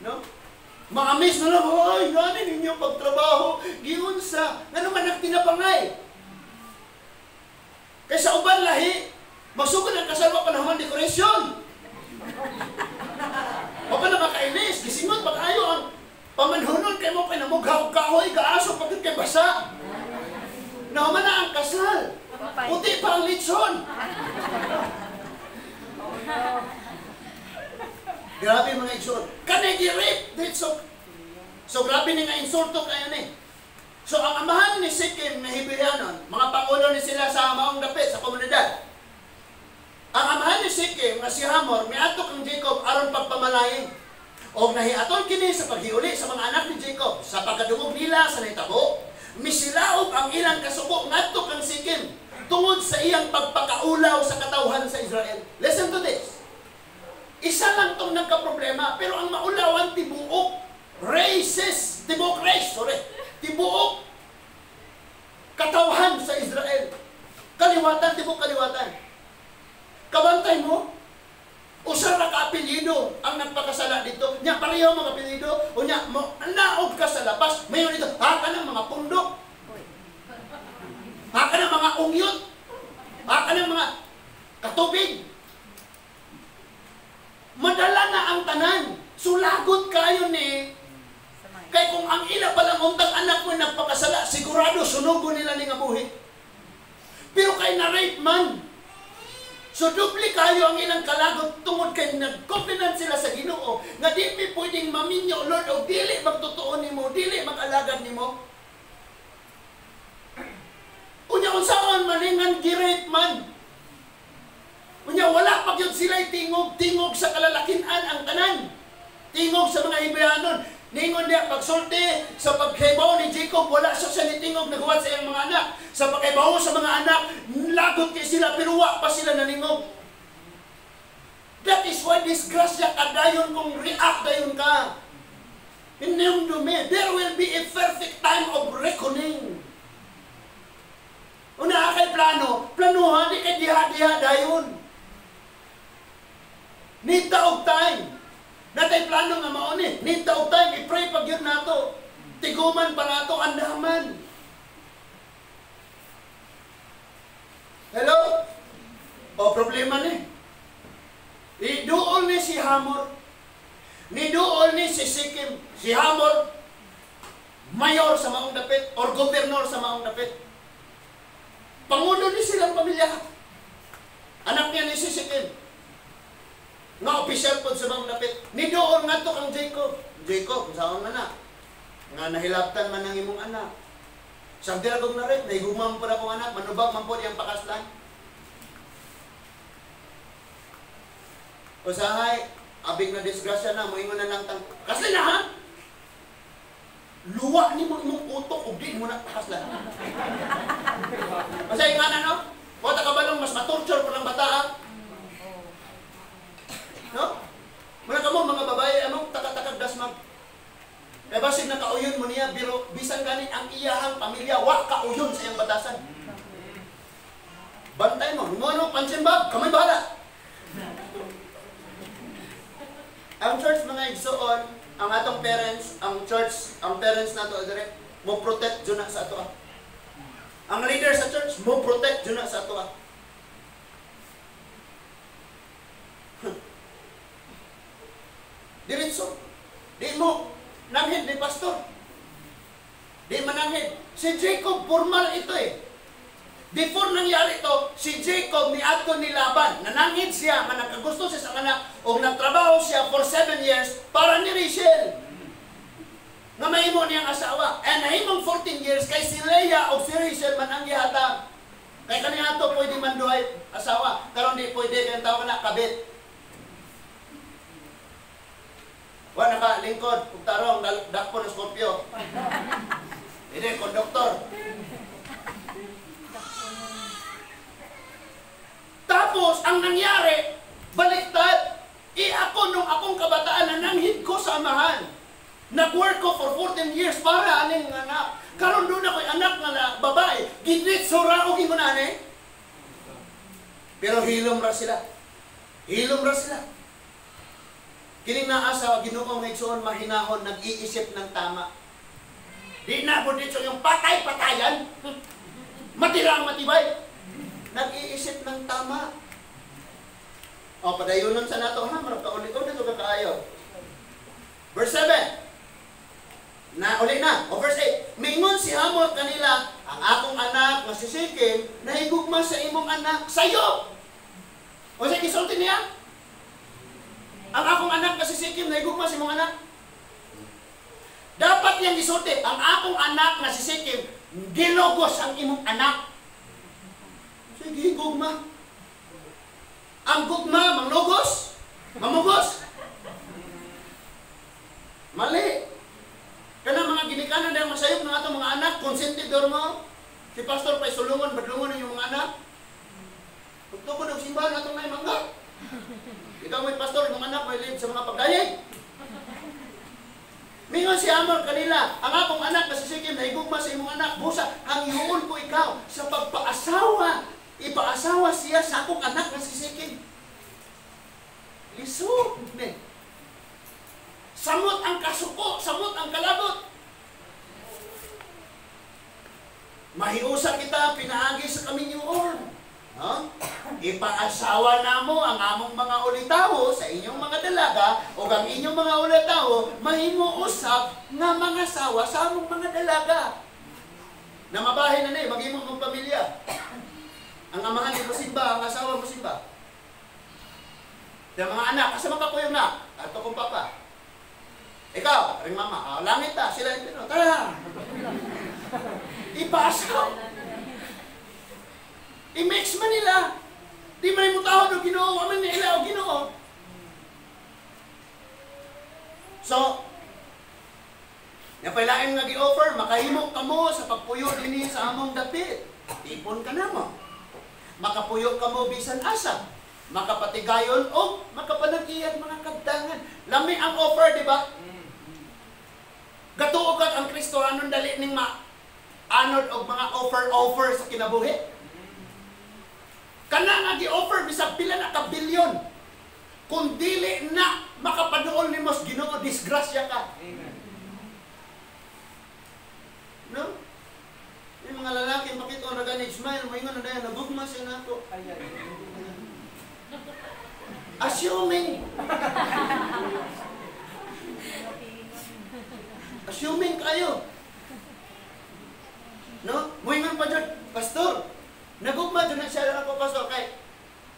No? Maamis na lang, ay, gani ninyo pagtrabaho, giunsa, nga naman nagtinapangay. Kaysa uban lahi, magsugod ang kasal pa naman decoration. O pa na makainis, gisingot pag-ayo ang pamanhunon kay mo pinamughaw kahoy, gaaso pagkat kay basa. Nahuman na ang kasal. Puti pa ang litson. Grabe mga igsoon. Kanigirip dito. So grabe ni nga insulto kayo ni. So ang amahan ni Sikem na Hibeanon, mga pangulo ni sila sa maong dapit sa komunidad. Ang amahan ni Sikem nga si Hamor miadto kang Jacob aron pagpamalayin. Og nahiatol kini sa paghiuli sa mga anak ni Jacob sa pagkadungog nila sa nahitabo, misilaob ang ilang kasuko ngadto kang Sikem tungod sa iyang pagpakaulaw sa katawhan sa Israel. Listen to this. Isa lang tong nagka-problema, pero ang maulawan tibuok races, tibuok race, sorry, tibuok katawhan sa Israel. Kaliwatan, tibuok kaliwatan. Kabantay mo, usa ra ka apelyido ang nagpakasuko. nagpakasala dito. Nya pareho mga apelyido. Unya mo naog ka sa labas. Mayon dito, ha ka ng mga pundok. Ha ka ng mga ungyot. Ha ka ng mga katubig. Madala na ang tanan. Sulagot kayo ni. Kay kung ang ila palang untang anak mo nagpakasala, sigurado sunugo nila ni nga buhi. Pero kay na-rape man. So doble kayo ang ilang kalagot tungod kay nag-covenant sila sa Ginoo nga di mi pwedeng maminyo, Lord, og dili magtotoo nimo, dili mag-alagad nimo. Unya unsaon malingan gi-rape man. Unya wala pa gyud sila tingog, tingog sa kalalakinan ang tanan. Tingog sa mga Hebreanon. Ningon niya pagsulti sa paghibaw ni Jacob, wala siya nitingog nagawa sa iyang mga anak. Sa paghibaw sa mga anak, lagot kay sila pero wa pa sila naningog. That is why disgrasya kadayon kung react dayon ka. Hinumdumi, there will be a perfect time of reckoning. Una kay plano, planuhan di kay diha-diha dayon. Need ta og time. Natay plano nga mao ni, need ta og time, i-pray pag yun nato. Tiguman pa nato, andaman. Hello? O problema ni. Iduol ni si Hamor. Niduol ni si Sikim. Si Hamor, mayor sa maong dapit or gobernador sa maong dapit. Pangulo ni silang pamilya. Anak niya ni si Sikim. Nga opisyal po sa maong dapit. Niduol nga to kang Jacob. Jacob, saan man na? Nga nahilabtan man ang imong anak. Sagdi ra kong narit, nahigugma man po na akong anak, manubag man po niyang pakaslan. Usahay, abig na disgrasya na, moingon na lang tang, kaslan na ha? Luwa ni mo imong utok ug di mo na pakaslan. Kasi nga na no? Wala ka balong mas matorture pa ng bata ha? No? Muna ka mo mga babae, anong takatakag dasmag? Kaya basig nakauyon mo niya, pero bisan gani ang iyahang pamilya, wa kauyon sa iyang batasan. Bantay mo, mo ano, pansimbab, kamay bahala. Ang church mga igsoon, ang atong parents, ang church, ang parents nato dire, mo protect jud na sa ato. Ang leader sa church, mo protect jud na sa ato. Diretso. Di mo nanghid ni pastor. Di mananghid. Si Jacob, formal ito eh. Before nangyari ito, si Jacob ni adto ni Laban. Nananghid siya, nga nagkagusto siya sa anak, o nagtrabaho siya for 7 years para ni Rachel. Nga mahimo niyang asawa. And nahimong 14 years, kay si Leah o si Rachel man ang gihatag. Kay kaniya ato pwede man duhay asawa. Karon di pwede, kaya tawag na kabit. Wa naka lingkod, ug tarong dakpo ng Scorpio. Hindi, konduktor. Tapos, ang nangyari, baliktad. Ako nung akong kabataan, nananghid ko sa amahan. Nag-work ko for 14 years para aning anak. Karon doon ako'y anak nga na babae. Ginitso ra og ingon ani. Pero hilom ra sila. Hilom ra sila. Kining naa sa Ginoo nga igsoon mahinahon, nag-iisip ng tama. Di na po dito yung patay-patayan. Matira ang matibay. Nag-iisip ng tama. O, padayunan sa nato, ha? Marap ka ulit-ulit o kakaayo. Verse 7. Na, uli na. O, verse 8. Mingon si Hamor kanila, ang akong anak nga si Sikem, nahigugma sa imong anak, sayo. O, sa gisulti niya? Ang akong anak nga si Sikem, nahigugma sa imong anak. Dapat niyang gisulti, ang akong anak nga si Sikem, gilogos ang imong anak. Sige, gugma. Ang gugma, manglogos? Mamugos? Mali. Kana mga ginikanan dahil masayop ng atong mga anak, konsentidor mo. Si pastor pa'y sulungon, badlungon ang iyong mga anak. Pagtukod ang simbahan atong na mangga. Ikaw mo'y pastor, imong anak may lead sa mga pagdayeg. Mingon si Amor kanila, ang akong anak na si Sikem, nahigugma sa imong anak, busa, hangyoon ko ikaw sa pagpaasawa. Ipaasawa siya sa akong anak na si Sikem. Lisod, ne. Samot ang kasuko, samot ang kalagot. Mahiusa kita pinaagi sa kaminyuon. No? Ipaasawa namo ang among mga ulitawo sa inyong mga dalaga o ang inyong mga ulitawo mahimo usab nga mga sawa sa among mga dalaga. Na mabahin na ni maghimo mong pamilya. Ang amahan ni musimba, ang asawa musimba. Ang mga anak, asa man ka kuyog na? Ato kong papa. Ikaw, ring mama, langit ta, sila yung pino. Tara! Ipaasawa. I-mix man nila. Di man mo tao o Ginoo, aman nila o Ginoo. So, napailain nga gi-offer, makahimo kamo sa pagpuyo dinhi sa among dapit. Tipon ka namo. Makapuyo kamo bisan asa. Makapatigayon o makapanag-iyag mga kabtangan. Lami ang offer, di ba? Gatuo kag ang Kristohanon dali ning ma-anod og mga offer-offer sa kinabuhi. Kana nga gi-offer bisag pila na ka bilyon. Kung dili na makapaduol nimo sa Ginoo, disgrasya ka. Amen. No? Yung mga lalaki makita na gani smile, moingon na dayon nagugma siya nako. Assuming. Assuming kayo. No? Moingon pa jud, pastor. Nagugma jud na siya ako, pastor, kay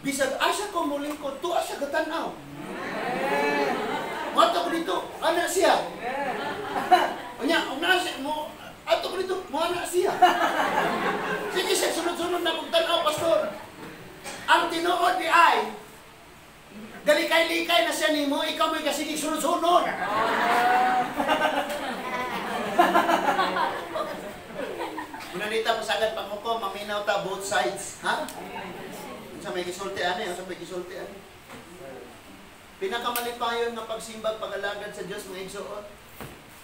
bisag asa ko mulingkod, tuwa siya gatan-aw. Moadto ko dito, ana siya. Unya, og naa siya mo adto ko dito, mo ana siya. Sige siya sunod-sunod na kog tan-aw, pastor. Ang tinuod di ay galikay-likay na siya nimo, ikaw mo'y kasige sunod-sunod. Muna nita pasagad pagmuko, maminaw ta both sides. Ha? Unsa may gisulti ani, unsa may gisulti ani. Pinakamalipayon nga pagsimbag pagalagad sa Dios mga igsoon.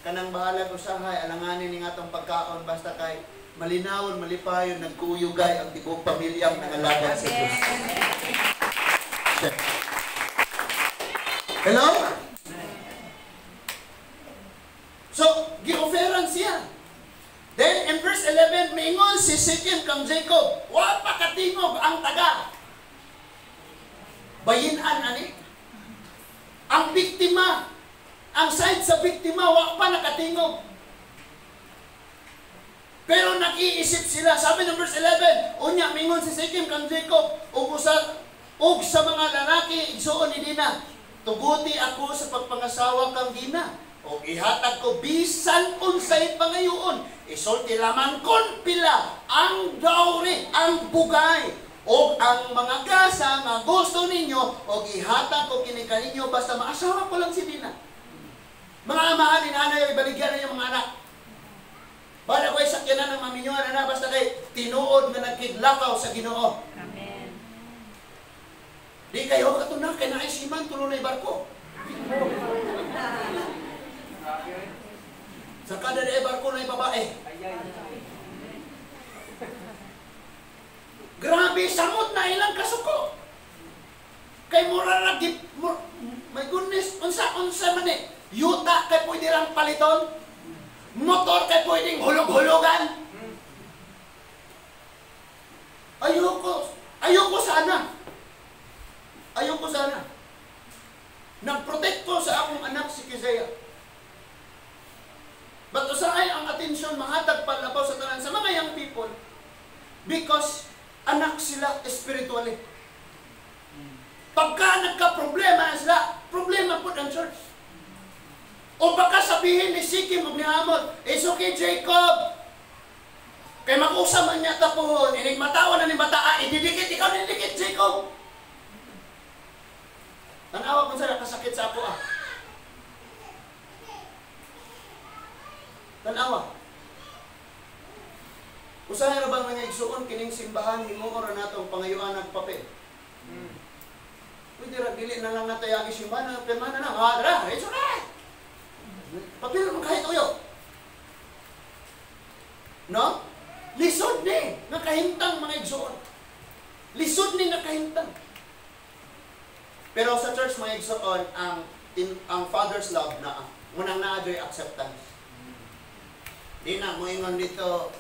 Kanang bahalag usahay alanganin ning atong pagkaon basta kay malinawon, malipayon, nagkuyugay ang tibuok pamilyang nangalagad sa Dios. Hello? So, gi-offeran siya. Then, in verse 11, mingon si Sikem kang Jacob, wa pa katingog ang taga. Bayinan ani. Ang biktima, ang side sa biktima, wa pa nakatingog. Pero nag-iisip sila. Sabi ng verse 11, unya, mingon si Sikem kang Jacob, ug sa mga lalaki, igsuon ni Dina, tuguti ako sa pagpangasawa kang Dina. O ihatag ko bisan unsay pangayoon, isulti lamang kon pila ang dowry, ang bugay, o ang mga gasa nga gusto ninyo, o ihatag ko kini kaninyo basta maasawa ko lang si Dina. Mga amahan, inanay, ibaligyan ninyo mga anak. Bala ko ay sakyanan ng maminyoan, anak, basta kay tinuod nga nagkidlakaw sa Ginoo. Amen. Di kayo katunak, kay naisiman, tulo na'y barko. Sa kada na barko na babae. Grabe, samot na ilang kasuko. Kay mura ra my goodness, unsa man eh. Yuta kay pwede rang paliton. Motor kay pwedeng hulog-hulugan. Ayoko sana. Ayoko sana. Nagprotekto sa akong anak si Keziah. But usahay ang atensyon mahatag palabaw sa tanan sa mga young people because anak sila spiritually. Pagka nagka-problema sila, problema po ng church. O baka sabihin ni Sikem ug ni Hamor, it's okay Jacob. Kay mag-usap man niya tapuhon, inig matawa na ni bataa, ididikit, ikaw nidikit Jacob. Tanawa kung sa nakasakit sa ako ah. Tanawa. Usahay ra bang mga igsuon kining simbahan himuon ra natong pangayuan og papel. Pwede ra dili na lang nato yagi simbahan, pirma na lang. Ah, dara, it's okay. Papel man kahit uyo. No? Lisod ni nakahimtang mga igsuon. Lisod ni nakahimtang. Pero sa church mga igsuon, ang Ang father's love na munang naa joy acceptance. Di na moingon dito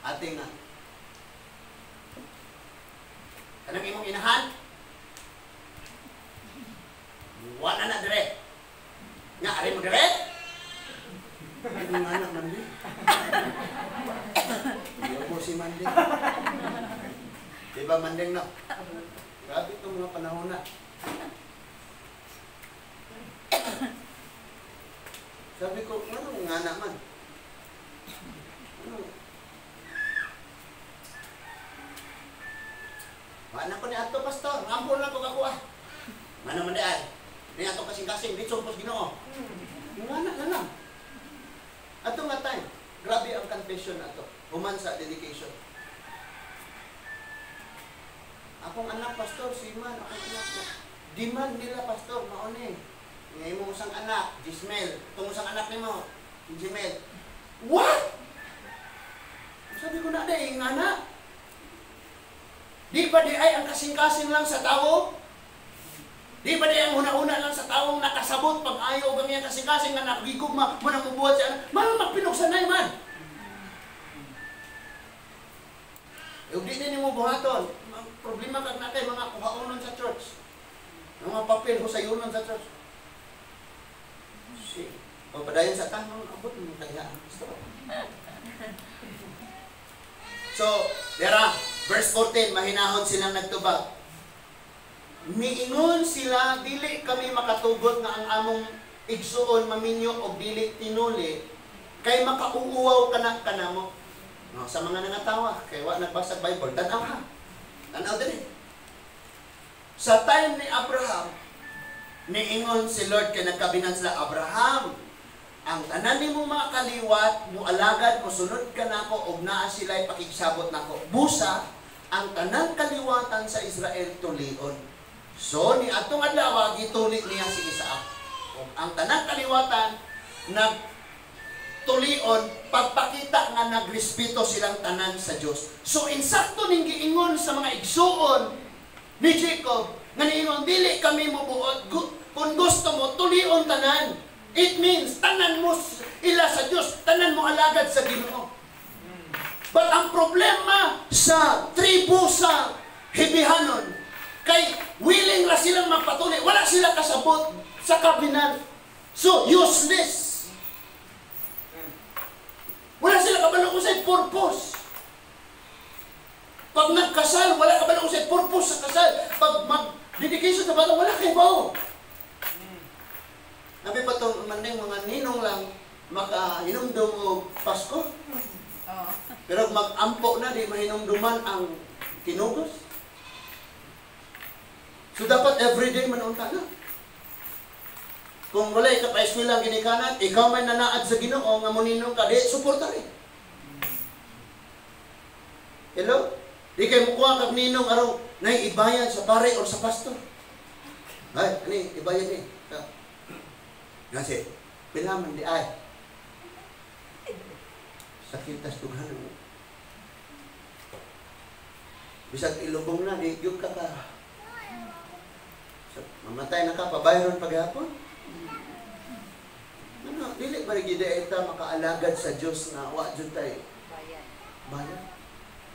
ate nga. Kanang imong inahan? Wala na dire. Nga ari mo dire? Imong anak man di. Hindi ko si Manding. Di ba Manding no? Grabe itong mga panahon na. Sabi ko, ano nga naman? Ano? Wala ko ni ato, pastor. Ngampon lang ko kakuha. Mana man di ay. Ni ato kasing-kasing, di sumpos Ginoo. Nga na lang. Ato nga time, grabe ang confession ato. Human sa dedication. Akong anak, pastor, si man, akong anak. Demand nila, pastor, maone. Ngayon mo usang anak, Jismel. Itong usang anak nimo, Jismel. What? Sabi ko na, di, nga na. Di ba di ay ang kasing-kasing lang sa tao? Di ba di ang una-una lang sa taong nakasabot pag ayaw ang iyang kasing-kasing nga nakigugma mo nang mubuhat siya? Manang magpinuksanay man. Ug di na nimo buhaton. Ang problema kag na kay mga kuhaonon sa church. Mga papel husayunon sa church. Si, o padayon sa tanong, abot mo kaya ang gusto. So, dera, verse 14, mahinahon silang nagtubag. Miingon sila, dili kami makatugot nga ang among igsuon maminyo og dili tinuli, kay makauuwaw kana kanamo. No, sa mga nangatawa, kay wa nagbasa Bible, tan-aw ha. Tan-aw diri. Sa time ni Abraham, niingon si Lord kay nagkabinan sila, Abraham, ang tanan nimo mga kaliwat, mualagad, musunod ka nako og naa sila'y pakigsabot nako. Busa, ang tanang kaliwatan sa Israel tulion. So, ni atong adlaw gituli niya si Isaac. Ug ang tanang kaliwatan nagtulion pagpakita nga nagrespeto silang tanan sa Dios. So, insakto ning giingon sa mga igsuon ni Jacob nga niingon dili kami mobuot, kung gusto mo tulion tanan. It means tanan mo ila sa Dios, tanan mo alagad sa Ginoo. But ang problema sa tribo sa Hibihanon, kay willing ra silang magpatuloy, wala sila kasabot sa covenant. So, useless. Wala sila kabalo kung sa purpose. Pag nagkasal, wala kabalo kung sa purpose sa kasal. Pag mag-dedication sa bata, wala kay bao. Nabi pa itong manding mga ninong lang makahinumdum og Pasko. Pero mag-ampo na, di mahinumduman ang kinugos. So dapat everyday manunta na. Kung wala ka pa eskwela ang ginikanan, ikaw may nanaad sa Ginoo nga moninong ka, di suporta rin. Hello? Di kay mukuha kag ninong araw na ibayad sa pare or sa pastor. Ay, ani ibayad ni. Kasi, pila man di ay. Sakit tas dughan. Bisag ilubong na, di gyud ka ka. So, mamatay na ka, pabayron paghapon. Ano, dili ba rin ta makaalagad sa Diyos na wa dyan tayo? Bayan.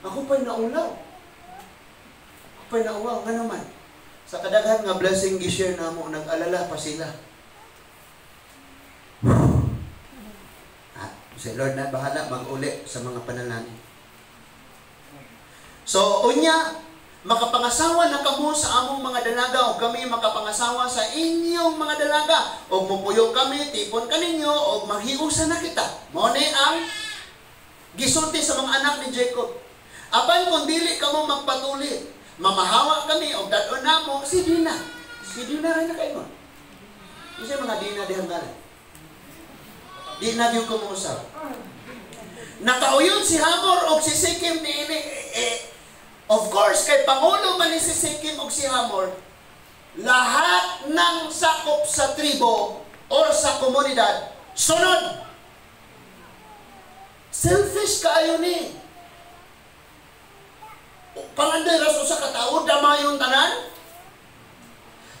Ako pa'y naulaw. Ako pa'y nauwaw. Nga naman, sa kadaghan nga blessing gi-share na mo, nag-alala pa sila. Si Lord na bahala mag-uli sa mga panalangin. So, unya, makapangasawa na kamo sa among mga dalaga o kami makapangasawa sa inyong mga dalaga. O mupuyo kami, tipon kaninyo, o maghiusa na kita. Mao ni ang gisulti sa mga anak ni Jacob. Apan kung dili kamo magpatuli, mamahawa kami o dad-on namo si Dina. Si Dina rin na kayo. Isa mga Dina dihang ganan. Di na gyud ko mousab. Nakauyon si Hamor og si Sikim niini. Of course, kay pangulo man ni si Sikim og si Hamor, lahat ng sakop sa tribo or sa komunidad, sunod. Selfish kaayo ni. Pangandoy ras usa ka tawo, damayon tanan.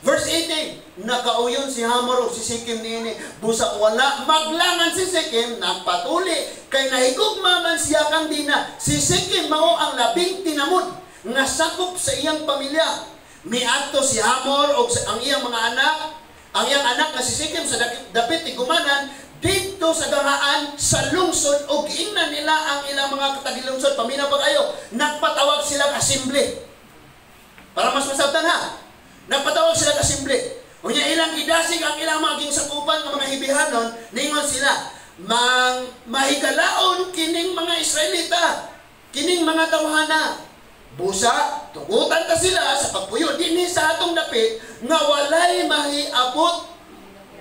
Verse 18, Nakauyon si Hamor o si Sikim niini. Busa wala maglangan si Sikim, nagpatuli kay nahigugma man siya kang Dina. Si Sikim mao ang labing tinamod nga sakop sa iyang pamilya. Miadto si Hamor og ang iyang mga anak, ang iyang anak nga si Sikim sa dapit tigumanan didto sa gangaan sa lungsod og giingnan nila ang ilang mga katagilungsod. Paminaw pa kayo, nagpatawag sila og assembly. Para mas masabtan ha. Nagpatawag sila og assembly. Unya ilang gidasig ang ilang mga ginsakupan nga mga Hibihanon, ningon sila, mang mahigalaon kining mga Israelita, kining mga tawhana. Busa, tugutan ta sila sa pagpuyo dinhi sa atong dapit nga walay mahiabot,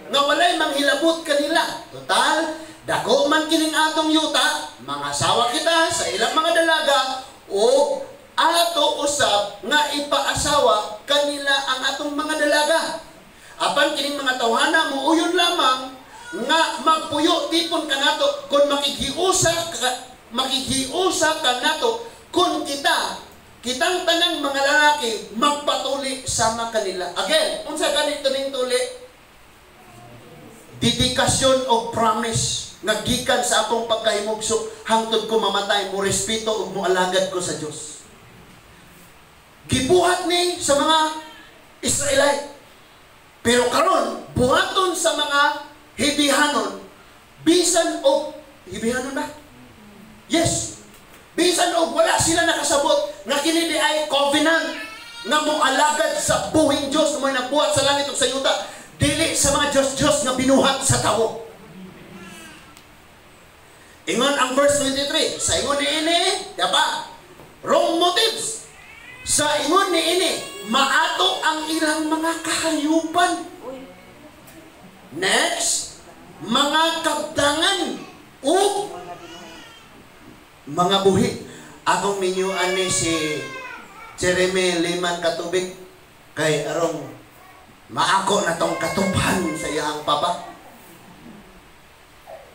nga walay manghilabot kanila. Total, dako man kining atong yuta, mga asawa kita sa ilang mga dalaga o ato usab nga ipaasawa kanila ang atong mga dalaga. Apan kining mga tawhana muuyon lamang nga magpuyo tipon kanato kung makikiusa kanato kung kitang tanang mga lalaki magpatuli sama kanila. Again, unsa gani tuning tuli? Dedikasyon o promise nga gikan sa akong pagkahimugso hangtod ko mamatay, mo respeto ug moalagad ko sa Dios. Gibuhat ni sa mga Israelite. Pero karon buhaton sa mga Hibihanon, bisan og Hibihanon na. Yes. Bisan og wala sila nakasabot nga kini di ay covenant nga moalagad sa buhing Dios nga mo'y nagbuhat sa langit ug sa yuta, dili sa mga Dios-Dios nga binuhat sa tawo. Ingon ang verse 23, sa ingon niini, diba? Wrong motives. Sa ingon niini, maato ang ilang mga kahayupan. Next, mga kabtangan ug mga buhi. Akong minyuan ni si Jeremy Liman Katubig kay arong maako na tong katuphan sa iyang papa.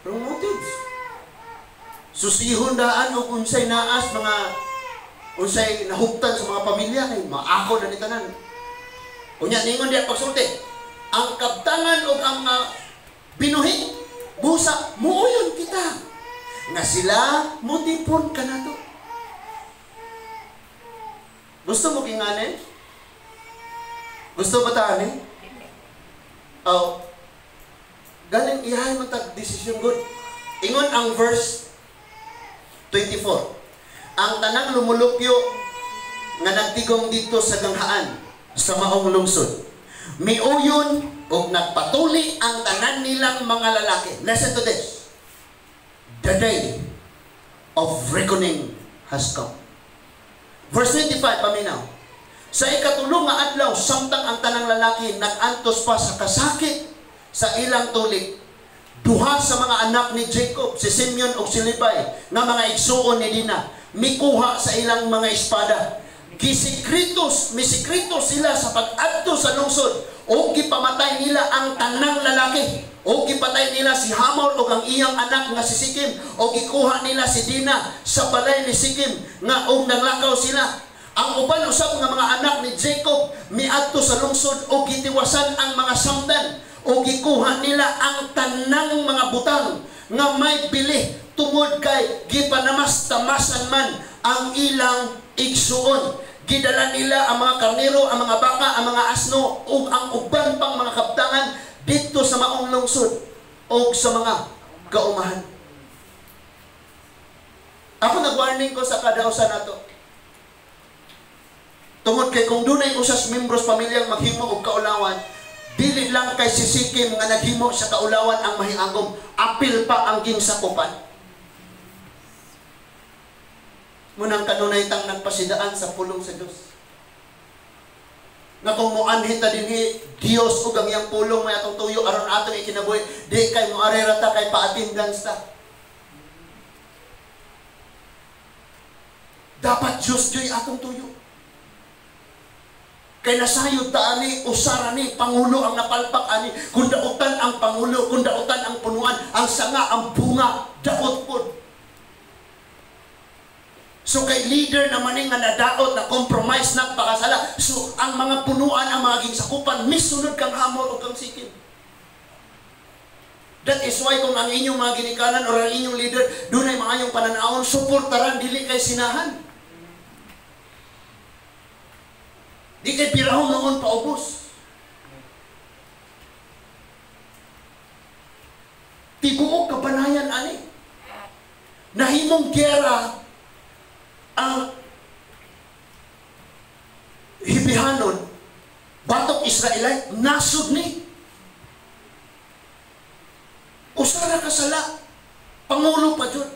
Wrong motives. Susihon daan og unsay naas mga unsay nahuptan sa mga pamilya kay maako na ni tanan. Unya ningon diha pagsulti, ang kabtangan og ang binuhi busa muuyon kita nga sila mutipon kanato. Gusto mo kinganin? Gusto ba ta ani? Oh, galing ihay man tag desisyon good. Ingon ang verse 24. Ang tanang lumulupyo nga nagtigong dito sa ganghaan sa maong lungsod, miuyon og nagpatuli ang tanan nilang mga lalaki. Listen to this. The day of reckoning has come. Verse 25, paminaw. Sa ikatulo nga adlaw, samtang ang tanang lalaki nag-antos pa sa kasakit sa ilang tuli, duha sa mga anak ni Jacob, si Simeon ug si Levi, nga mga igsuon ni Dina, mikuha sa ilang mga espada. Misikreto sila sa pag-adto sa lungsod, o gipamatay nila ang tanang lalaki, o gipatay nila si Hamor ug ang iyang anak nga si Sikim, o gikuha nila si Dina sa balay ni Sikim, nga og nanglakaw sila. Ang uban usab nga mga anak ni Jacob miadto sa lungsod o gitiwasan ang mga samdan, o gikuha nila ang tanang mga butang nga may bili tungod kay gipanamas-tamasan man ang ilang igsuon. Gidala nila ang mga karnero, ang mga baka, ang mga asno ug ang uban pang mga kaptangan didto sa maong lungsod ug sa mga kaumahan. Ako nag-warning ko sa kada usa nato. Tungod kay kung dunay usas membros pamilyang maghimo og kaulawan, dili lang kay si Sikim nga naghimo sa kaulawan ang mahiagom, apil pa ang ginsakupan. Munang kanunay tang nagpasidaan sa pulong sa Dios. Nga kung moanhi ta dinhi Dios ug ang iyang pulong may atong tuyo aron atong ikinabuhi, di kay moarera ta kay pa-attendance ta. Dapat Dios joy atong tuyo. Kay nasayod ta ani, usara ni pangulo ang napalpak ani, kung dautan ang pangulo, kung dautan ang punuan, ang sanga, ang bunga, daot pod. So kay leader naman ni nga nadaot, na compromise, nagpakasala. So ang mga punuan, ang mga ginsakupan, misunod kang Hamor o kang Sikem. That is why kung ang inyong mga ginikanan or ang inyong leader dunay maayong pananawon, suportaran, dili kay sinahan. Di kay pirahon noon paubos. Tibuok kabanayan ani. Nahimong gera ang Hibihanon, batok Israelite, nasod ni. Usa ra ka sala, pangulo pa jud.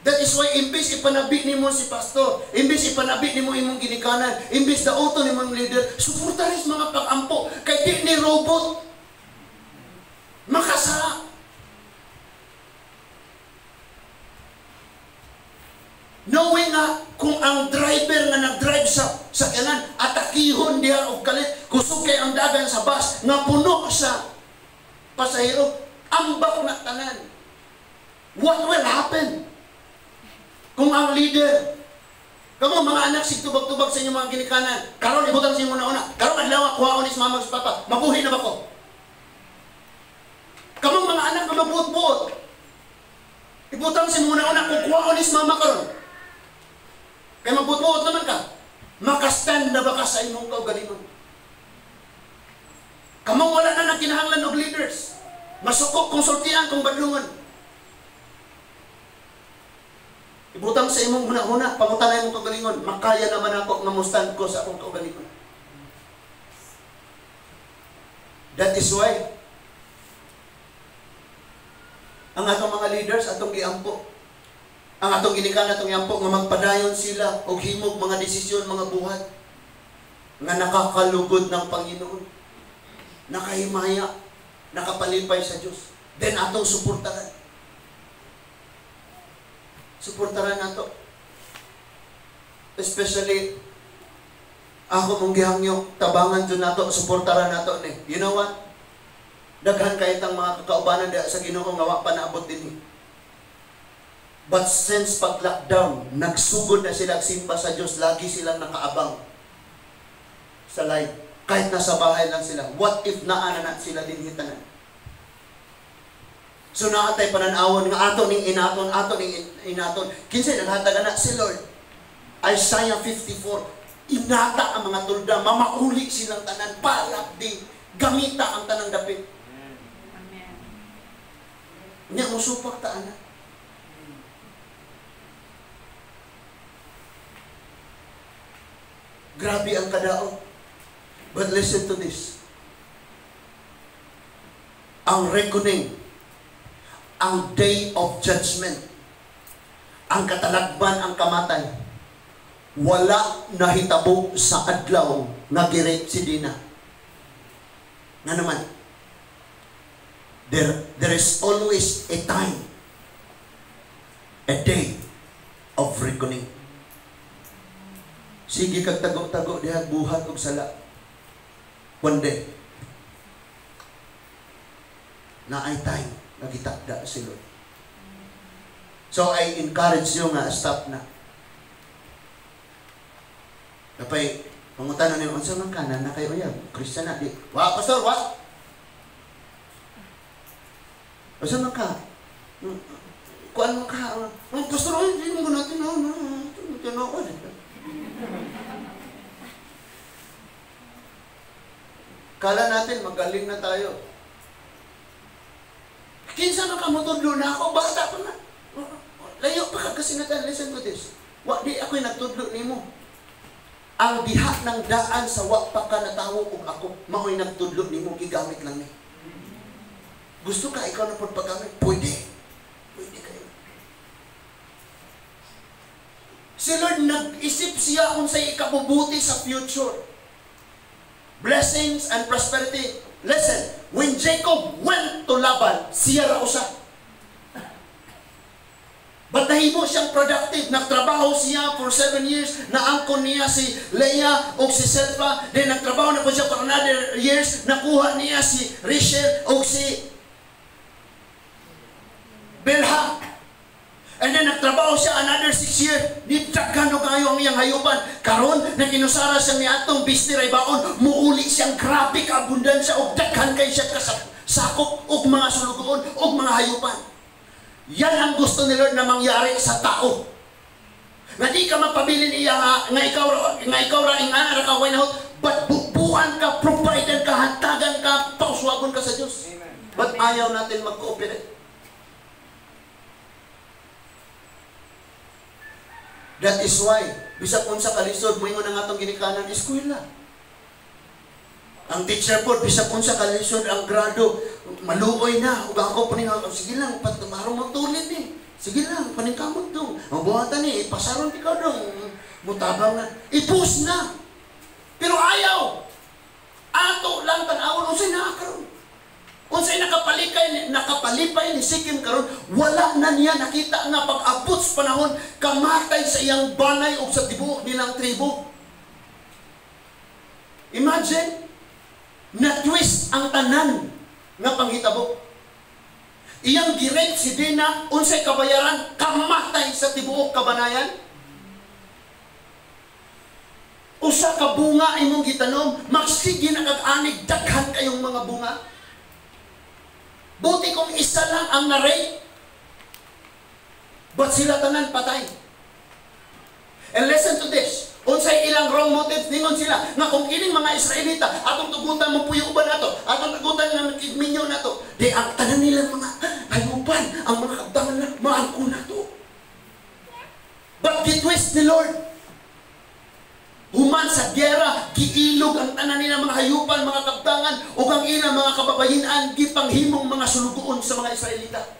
That is why imbes ipanabi nimo si pastor, imbes ipanabi nimo imong ginikanan, imbes daoton nimo imong leader, suporta rin mga pag-ampo kay di ni robot makasala. Knowing nga kung ang driver nga nag-drive sa sakyanan atakihon diha og kalit, kusog kay ang dagan sa bus nga puno sa pasahero, ambak na tanan. What will happen kung ang leader, kamo mga anak, sig tubag-tubag sa inyong mga ginikanan, karon ibutang sa inyong una-una, karon adlaw kuhaon ni sa mama sa papa, mabuhi na ba ko? Kamong mga anak nga mabuot-buot, ibutang sa inyong una-una, kung kuhaon ni sa mama karon, kay mabuot-buot naman ka, makastand na ba ka sa imong kaugalingon? Kamong wala na nagkinahanglan og leaders, masuko konsultian kung badlungon. Ibutang sa imong huna-huna, pangutanay imong kaugalingon, makaya naman ako nga mustand ko sa akong kaugalingon. That is why ang atong mga leaders atong giampo, ang atong ginikan atong giampo nga magpadayon sila og himog mga desisyon, mga buhat nga nakakalugod ng Panginoon, nakahimaya, nakapalipay sa Dios. Then atong suportahan. Suportahan nato. Especially ako mong gihangyo, tabangan jud nato, suportahan nato ni. You know what? Daghan kay tang mga kakaubanan diha sa Ginoo nga wa pa naabot dinhi. But since pag-lockdown, nagsugod na sila simba sa Dios, lagi silang nakaabang sa live. Kahit nasa bahay lang sila. What if naa na sila dinhi tanan? So naatay pananawon nga ato ning inaton, ato ning inaton. Kinsay naghatag ana? Si Lord. Isaiah 54, inata ang mga tulda, mamauli silang tanan, palapdi, gamita ang tanang dapit. Amen. Nya musupak ta ana. Grabe ang kadaot. But listen to this. Ang reckoning, ang day of judgment, ang katalagman, ang kamatay, wala nahitabo sa adlaw nga gi-rape si Dina. Nga naman, there is always a time, a day of reckoning. Sige kag tago-tago diha buhat og sala. One day, naay time nagitakda si Lord. So I encourage you nga stop na. Kapay pangutana niyo, unsa man ka na kay uyab? Christian na di. Wa pastor, wa. Unsa man ka? Kuan man ka? Oh, pastor, ay di mo natin no no. Tinuod. Kala natin magaling na tayo. Kinsa man ka motudlo na ako, bata pa na. Layo pa ka kasi natin. Listen to this. Wa di ako'y nagtudlo nimo. Ang diha ng daan sa wa pa ka natawo ug ako, mao'y nagtudlo nimo, gigamit lang ni. Gusto ka ikaw na pud paggamit? Pwede. Pwede kayo. Si Lord nag-isip siya unsay ikabubuti sa future. Blessings and prosperity. Listen, when Jacob went to Laban, siya ra usa. But nahimo siyang productive. Nagtrabaho siya for 7 years. Naangkon niya si Leah o si Silpa. Then nagtrabaho na po siya for another years. Nakuha niya si Rachel o si Bilha. And then nagtrabaho siya another 6 Next year, nidaghan og kaayo ang iyang hayupan. Karon, naginusara siyang niatong bisti ray baon, muuli siyang grabe ka abundansya og daghan kay siya kasakop og mga sulugoon og mga hayupan. Yan ang gusto ni Lord na mangyari sa tao. Nga di ka mapabilin iya nga ikaw ra ingana ra ka way nahot, but bubuan ka, provider ka, hatagan ka, pauswagon ka sa Dios. Amen. But ayaw natin mag-cooperate. That is why, bisag unsa kalisod, moingon ang atong ginikanan, eskwela. Ang teacher po, bisag unsa kalisod ang grado, maluoy na, ug ako paning, sige lang, patmarong magtulid ni. Sige lang, paningkamot dong. Ang buhatan ni, ipasaron ikaw dong. Mutabang na. Ipus na. Pero ayaw. Ato lang tan-awon, unsay naa karon. Unsay nakapalipay ni Sikim karon, wala na niya nakita nga pag-abot sa panahon, kamatay sa iyang banay o sa tibuok nilang tribo. Imagine, na-twist ang tanan nga panghitabo. Iyang gi-rape si Dina, unsay kabayaran, kamatay sa tibuok kabanayan. Usa ka bunga imong gitanom, magsige na kag anig, daghan kayong mga bunga. Buti kung isa lang ang na-rape, but sila tanan patay. And listen to this. Unsay ilang wrong motives, ningon sila nga kung ining mga Israelita atong tugutan mo puyo uban nato, atong tugutan nga makigminyo nato, di ang tanan nilang mga hayupan, ang mga kabtangan na maangko nato. But gitwist ni Lord. Human sa gera, giilog ang tanan nila mga hayupan, mga kabtangan, ug ang ilang mga kababayinan, gipanghimong mga sulugoon sa mga Israelita.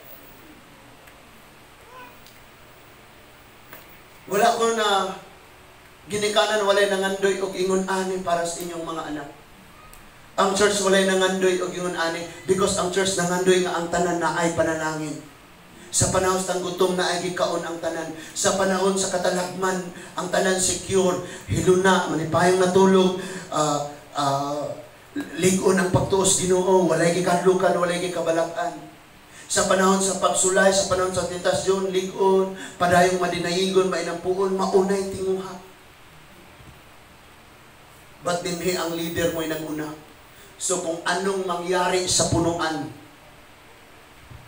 Wala ko na ginikanan, walay nangandoy og ingon ani para sa inyong mga anak. Ang church walay nangandoy og ingon ani because ang church nangandoy nga ang tanan na ay panalangin. Sa panahon sa gutom na ay gikaon ang tanan. Sa panahon sa katalagman, ang tanan secure. Hiluna, manipayong natulog, lig-on ang pagtuos Ginoo, walay gikadlukan, walay gikabalakan. Sa panahon sa pagsulay, sa panahon sa tentasyon, lig-on, padayong madinayigon, mainampuon, maunay tinguha. But dinhi ang leader mo'y nag-una. So kung anong mangyari sa punuan,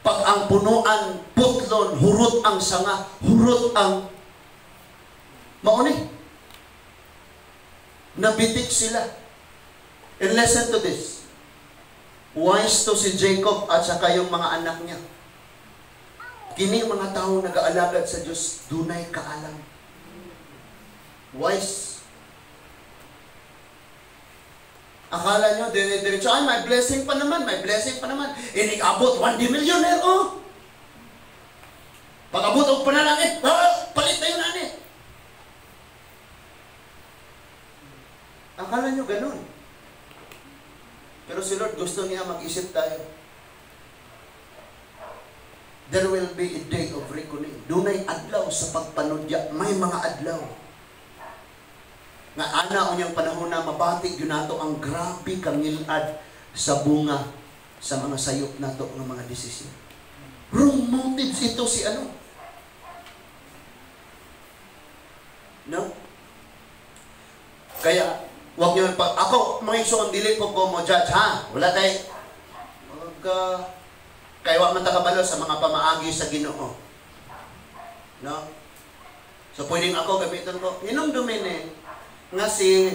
pag ang punuan, putlon, hurot ang sanga, hurot ang mauni. Nabitik sila. And listen to this. Wise to si Jacob at saka yung mga anak niya. Kini mga tao nag-aalagad sa Diyos, dunay kaalam. Wise. Akala nyo, dire-diretso, ay, may blessing pa naman, may blessing pa naman. Inikabot, 1 millionaire, oh! Pag-abot og panalangin, palit tayo na, ani. Akala nyo ganun. Pero si Lord gusto niya mag-isip tayo. There will be a day of reckoning. Dunay adlaw sa pagpanudya. May mga adlaw. Nga ana unyang panahon na mabati gyud nato ang grabe kangilad sa bunga sa mga sayop nato ng mga desisyon. Wrong motives ito si ano. No? Kaya wag niyo pag ako mga igsoon dili ko mo judge ha. Wala tay kay wa man ta kabalo sa mga pamaagi sa Ginoo. No? So pwedeng ako gamiton ko hinumdumin eh nga si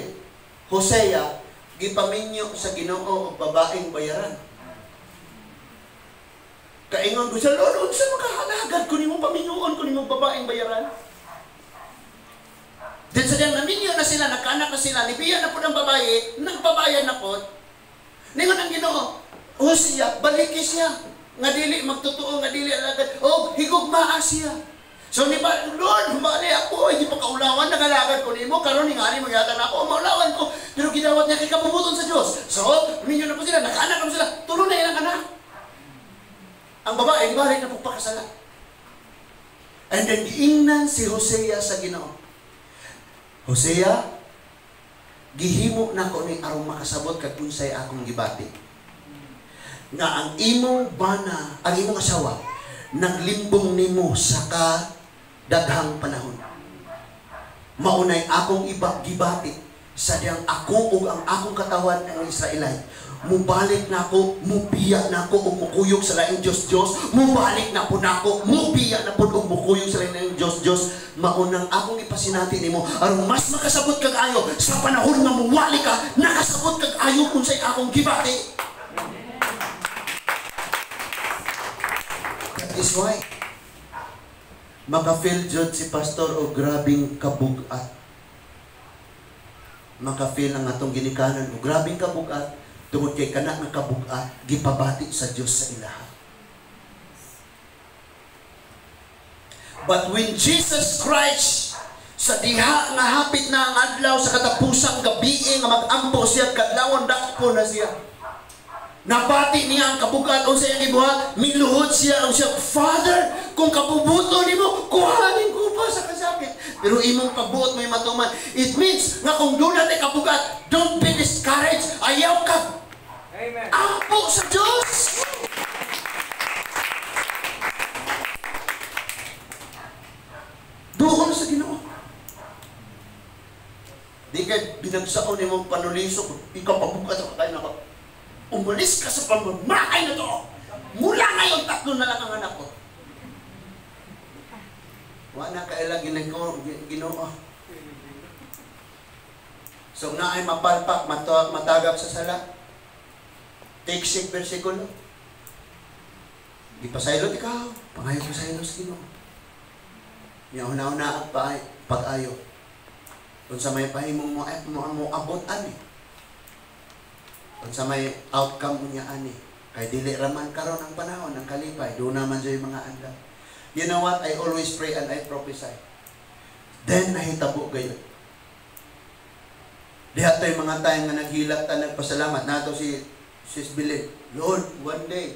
Hosea gipaminyo sa Ginoo og babaeng bayaran. Kaingon ko siya, Lord, unsa makahalagad ko nimo paminyoon ko nimo babaeng bayaran? Then sa diyang naminyo na sila, nagkaanak na sila, nibiya na po ng babae, nagbabayad na po. Ningon ang Ginoo, Hosea, baliki siya. Nga dili magtotoo, nga dili alagad. Oh, higugmaa siya. So ni ba, Lord, mali ako, hindi pa kaulawan, nagalagad ko nimo, karon ingani magyata na ako, maulawan ko. Pero gidawat niya kay kabumuton sa Dios. So, minyo na po sila, nakaanak na sila, tulo na ilang anak. Ang babae, balik na pagpakasala. And then, giingnan si Hosea sa Ginoo. Hosea, gihimo na ko ni aron makasabot kag unsay akong gibati. Nga ang imong bana, ang imong asawa, naglimbong nimo sa ka Daghang panahon. Maunay akong iba gibati sa diyang ako ug ang akong katawan ang Israelite. Mubalik na ako, mubiya na ako ug mukuyog sa laing Dios-Dios, mubalik na po nako, mubiya na pud ug mukuyog sa laing Dios-Dios. Maunang akong ipasinati nimo aron mas makasabot kag ayo sa panahon nga muwali ka, nakasabot kag ayo unsay akong gibati. That is why maka-feel jud si pastor og grabing kabugat. Maka-feel ang atong ginikanan og grabing kabugat tungod kay kana nga kabugat gipabati sa Dios sa ilaha. But when Jesus Christ sa diha nga hapit na ang adlaw sa katapusang gabii nga mag-ampo siya kadlawon dakpo na siya. Nabati niya ang kabugat unsa iyang gibuhat, miluhod siya ang siya, Father, kung kabubuto nimo, kuhanin ko pa sa kasakit. Pero imong pagbuot may matuman. It means nga kung doon natin kabugat, don't be discouraged. Ayaw ka. Amen. Ampo sa Diyos. Doon sa Ginoo. Di ka binagsaon imong panulisok, ikaw pabugat sa kakain ako. Umalis ka sa pamamakay na to. Mula ngayon, 3 na lang ang anak ko. Wala kaila Ginoo. So na ay mapalpak, matagak sa sala. Take 6 versikulo. Gipasaylot ikaw. Pangayo pasaylo sa Ginoo. Niya una-una ang pag-ayo. Kung sa may pahimong mo, ay mo abot ani. Kung sa may outcome niya ani. Kay dili raman karon ang panahon ang kalipay. Doon naman dyan yung mga andam. You know what? I always pray and I prophesy. Then nahitabo gayon. Diha to'y mga time nga naghilak ta nagpasalamat. Nato si Sis Billy. Lord, one day,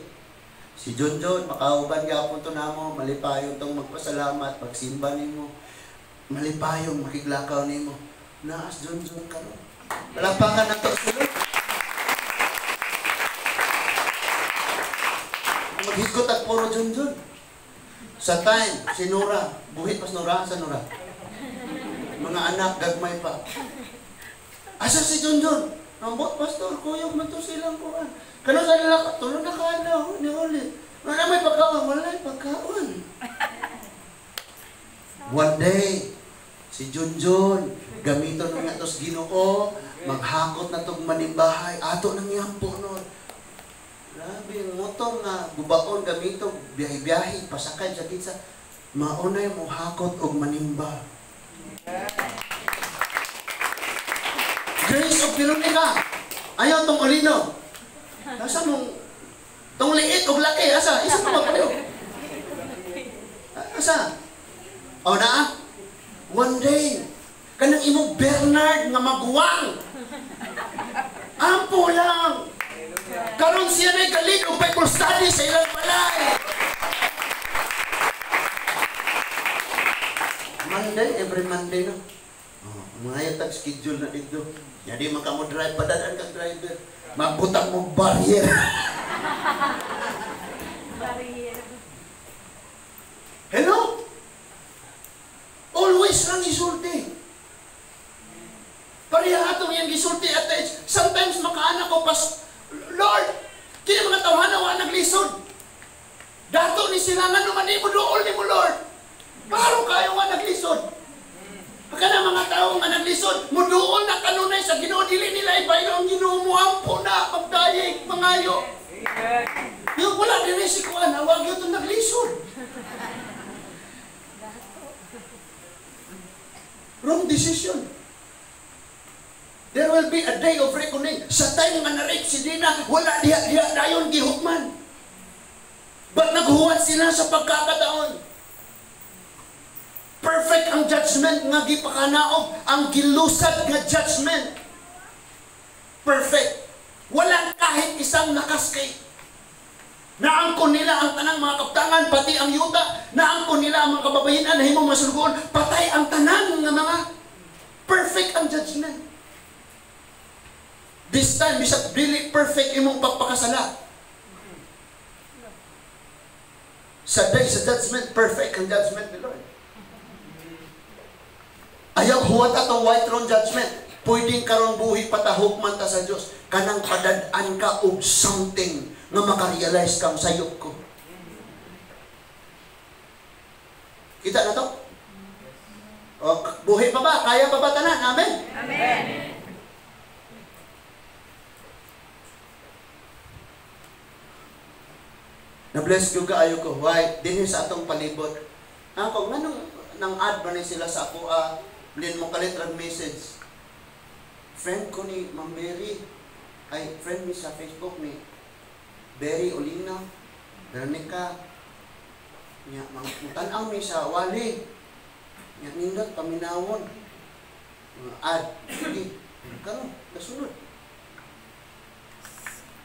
si John John, makauban gyapon to namo, malipayon tong magpasalamat, pagsimba nimo, malipayon makiglakaw nimo. Naas John John karon. Palakpakan nato si Lord. Maghikot at puro John John. Sa time, si Nora, buhit pas Nora, sa Nora. Mga anak, gagmay pa. Asa si John John? Nambot, pastor, kuyog man to silang kuan. Kano sa nila, tulog na kaalaw, ni uli. Wala may pagkaon, wala may pagkaon. One day, si John John, gamiton nga tos Ginoo, maghakot na tog manimbahay, ato nang yampo nun. Grabe, ang motor nga, gubaon, gamito, biyahe-biyahe, pasakay sa kitsa. Maunay mo hakot og manimba. Grace of Veronica. Ayaw tong ulino. Asa mong, tong liit og laki, asa? Isa pa ba pareho? Asa? O naa? One day, kanang imong Bernard nga maguwang. Ampo lang. Karon siya na'y galit og Bible study sa ilang balay. Monday, every Monday no. Oh, mga tag schedule na dito. Jadi man ka mo drive, padadan kang driver. Magbutang mo barrier. Barrier. Hello? Always lang isulti. Pareha atong iyang gisulti at age. Sometimes makaanak ko pas, Lord, kini mga tawhana wa naglisod. Dato ni sila nga naman ni mo dool ni mo, Lord. Klaro kayo wa naglisod. Kana mga tao nga naglisod, muduol na kanunay sa Ginoo, dili nila ibaylo ang Ginoo, muampo na pagdayeg mangayo. Yung wala diri si kuan, awag gyud naglisod. Wrong decision. There will be a day of reckoning. Sa time nga na-rape si Dina, wala diha dayon gihukman. But naghuwat sila sa pagkakataon. Perfect ang judgment nga gipakanaog, ang gilusad nga judgment. Perfect. Walang kahit isang nakaskate. Naangkon nila ang tanang mga kaptangan, pati ang yuta. Naangkon nila ang mga kababayinan na himong masulugoon. Patay ang tanan nga mga. Perfect ang judgment. This time, bisag dili perfect imong pagpakasala. Sa day sa judgment, perfect ang judgment ni Lord. Ayaw huwat atong white throne judgment. Pwedeng karon buhi patahok man ta sa Dios. Kanang padad-an ka og something nga makarealize kang sayop ko. Kita na to? O, buhi pa ba? Kaya pa ba tanan? Amen? Amen. Na-bless ko kaayo ko. Why? Dinhi sa atong palibot. Ako, nganong nang add ba ni sila sa ako, bilin mo kalit ang message. Friend ko ni Ma'am Mary, ay friend mi sa Facebook ni Berry Olina, Veronica, niya, tan-aw mi sa Wali, niya, nindot, paminawon, add, sige, karon, kasunod.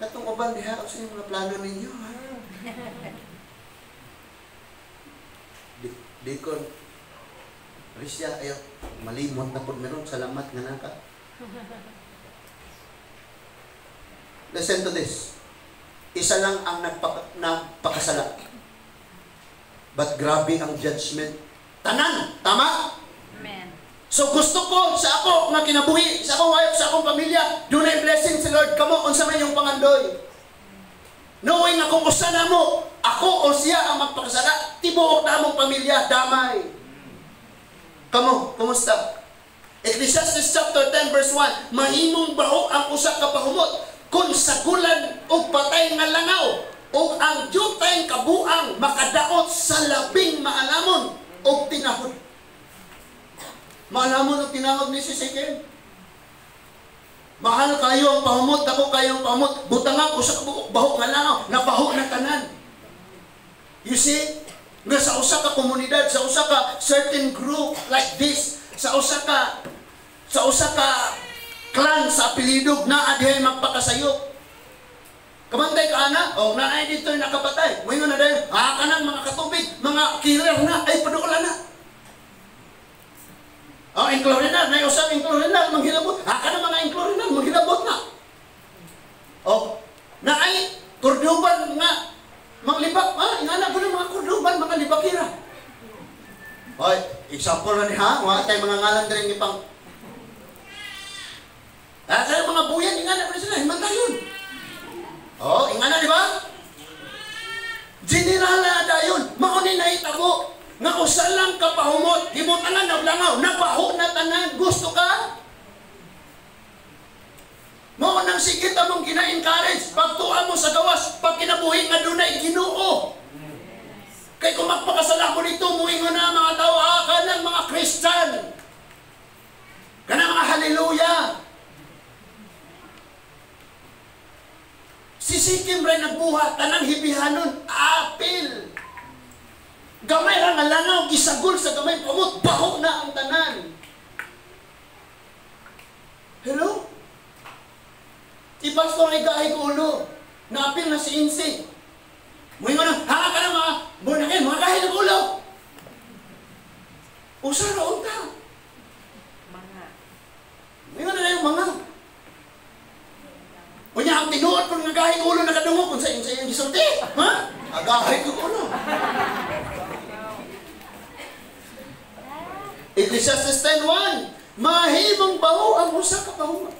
Katong uban diha, sa inyong mga plano ninyo, ha? Dikon, Risya, ayaw, malimot na po meron, salamat nga naka. Listen to this. Isa lang ang nagpakasala. But grabe ang judgment. Tanan! Tama? Amen. So gusto ko sa ako nga kinabuhi, sa akong hayop, sa akong pamilya, dunay blessing si Lord. Kamo, unsa man yung pangandoy. Knowing nga kung usa na mo, ako o siya ang magpakasala, tibuok na among pamilya, damay. Kamo, kumusta? Ecclesiastes chapter 10 verse 1, mahimong baho ang usa ka pahumot kung sagulan og patay nga langaw o ang jutay kabuang makadaot sa labing maalamon og tinahod. Maalamon og tinahod ni si Sikem. Mahal kayo ang pahumot, ako kayo ang pahumot, butangan usa ka buok baho nga langaw, nabaho na tanan. You see? Nga sa usa ka komunidad, sa usa ka certain group like this, sa usa ka clan sa apelyido naa dihay magpakasayop. Kamantay ka ana, o naay dito nakapatay. Moingon na dayon, kanang mga katubig, mga killer na, ay paduola na. O inclorinal, nay usa inclorinal manghilabot. Kanang mga inclorinal manghilabot na. O naay Cordoban nga manglibak, ingana ko ng mga Cordoban, mga libakira. Hoy, example na ni ha, wala tayong mga ngalan din ni pang. Kaya mga buyan, ingana ko na sila, himantayon. Oh, ingana, di ba? General na dayon, mauni na itabo, nga usa lang kapahumot, gibutangan na langaw, nabaho na tanan, gusto ka? Mao nang sige ta mong gina-encourage, pagtuan mo sa gawas, pag kinabuhi nga dunay Ginoo. Kay kung magpakasala ko dito, muingon na mga tao, kanang mga Christian, kanang mga hallelujah. Si Sikim ray nagbuhat, tanang hibihanon, apil. Gamay ra nga langaw, gisagol sa gamay pamot, baho na ang tanan. Hello? Si Pastor ay gahay ko ulo. Naapil na si Insi. Muingon na, hanga ka na mga, born again, mga gahay ng ulo. Usa na unta. Mga. Muingon na yung mga. Unya, ang tinuod kung nagahay ulo nakadungog, kung sa iyong gisulti. Ha? Agahay ko ulo. Ecclesiastes 10:1, mahimong baho ang usa ka pahumot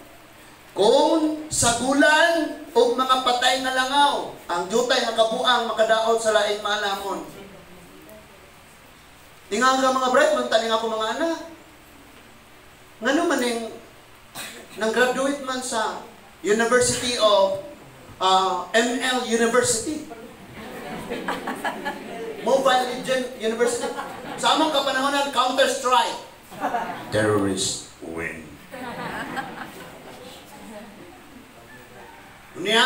kung sagulan o mga patay nga langaw, ang jutay nga kabuang makadaot sa laing maalamon. Tinga ka mga bright, magtaning ako mga anak. Ngano man ning nang graduate man sa University of ML University. Mobile Legend University. Sa among kapanahonan, Counter-Strike. Terrorists win. Unya,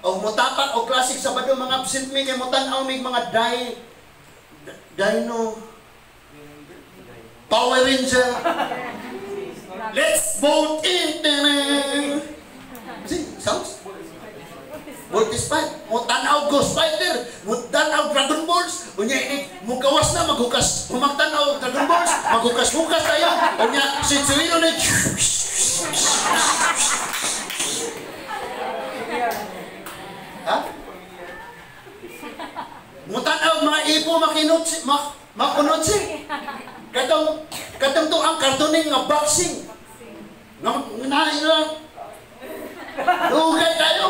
og mutapak og classic Sabado mga absent mi kay mutan-aw mig mga Dino Power Ranger. Let's vote in. See, sounds? Voltis 5. Mutan-aw Ghost Fighter, mutan-aw Dragon Balls. Unya ini mugawas na maghukas, humagtan-aw Dragon Balls, maghukas-hukas tayo. Unya si Chirino ni. Ha? Mutan-aw mga ipo makinutsi, makunutsi. Katong Katong to ang kartoning nga boxing. Nga na dugay kayo.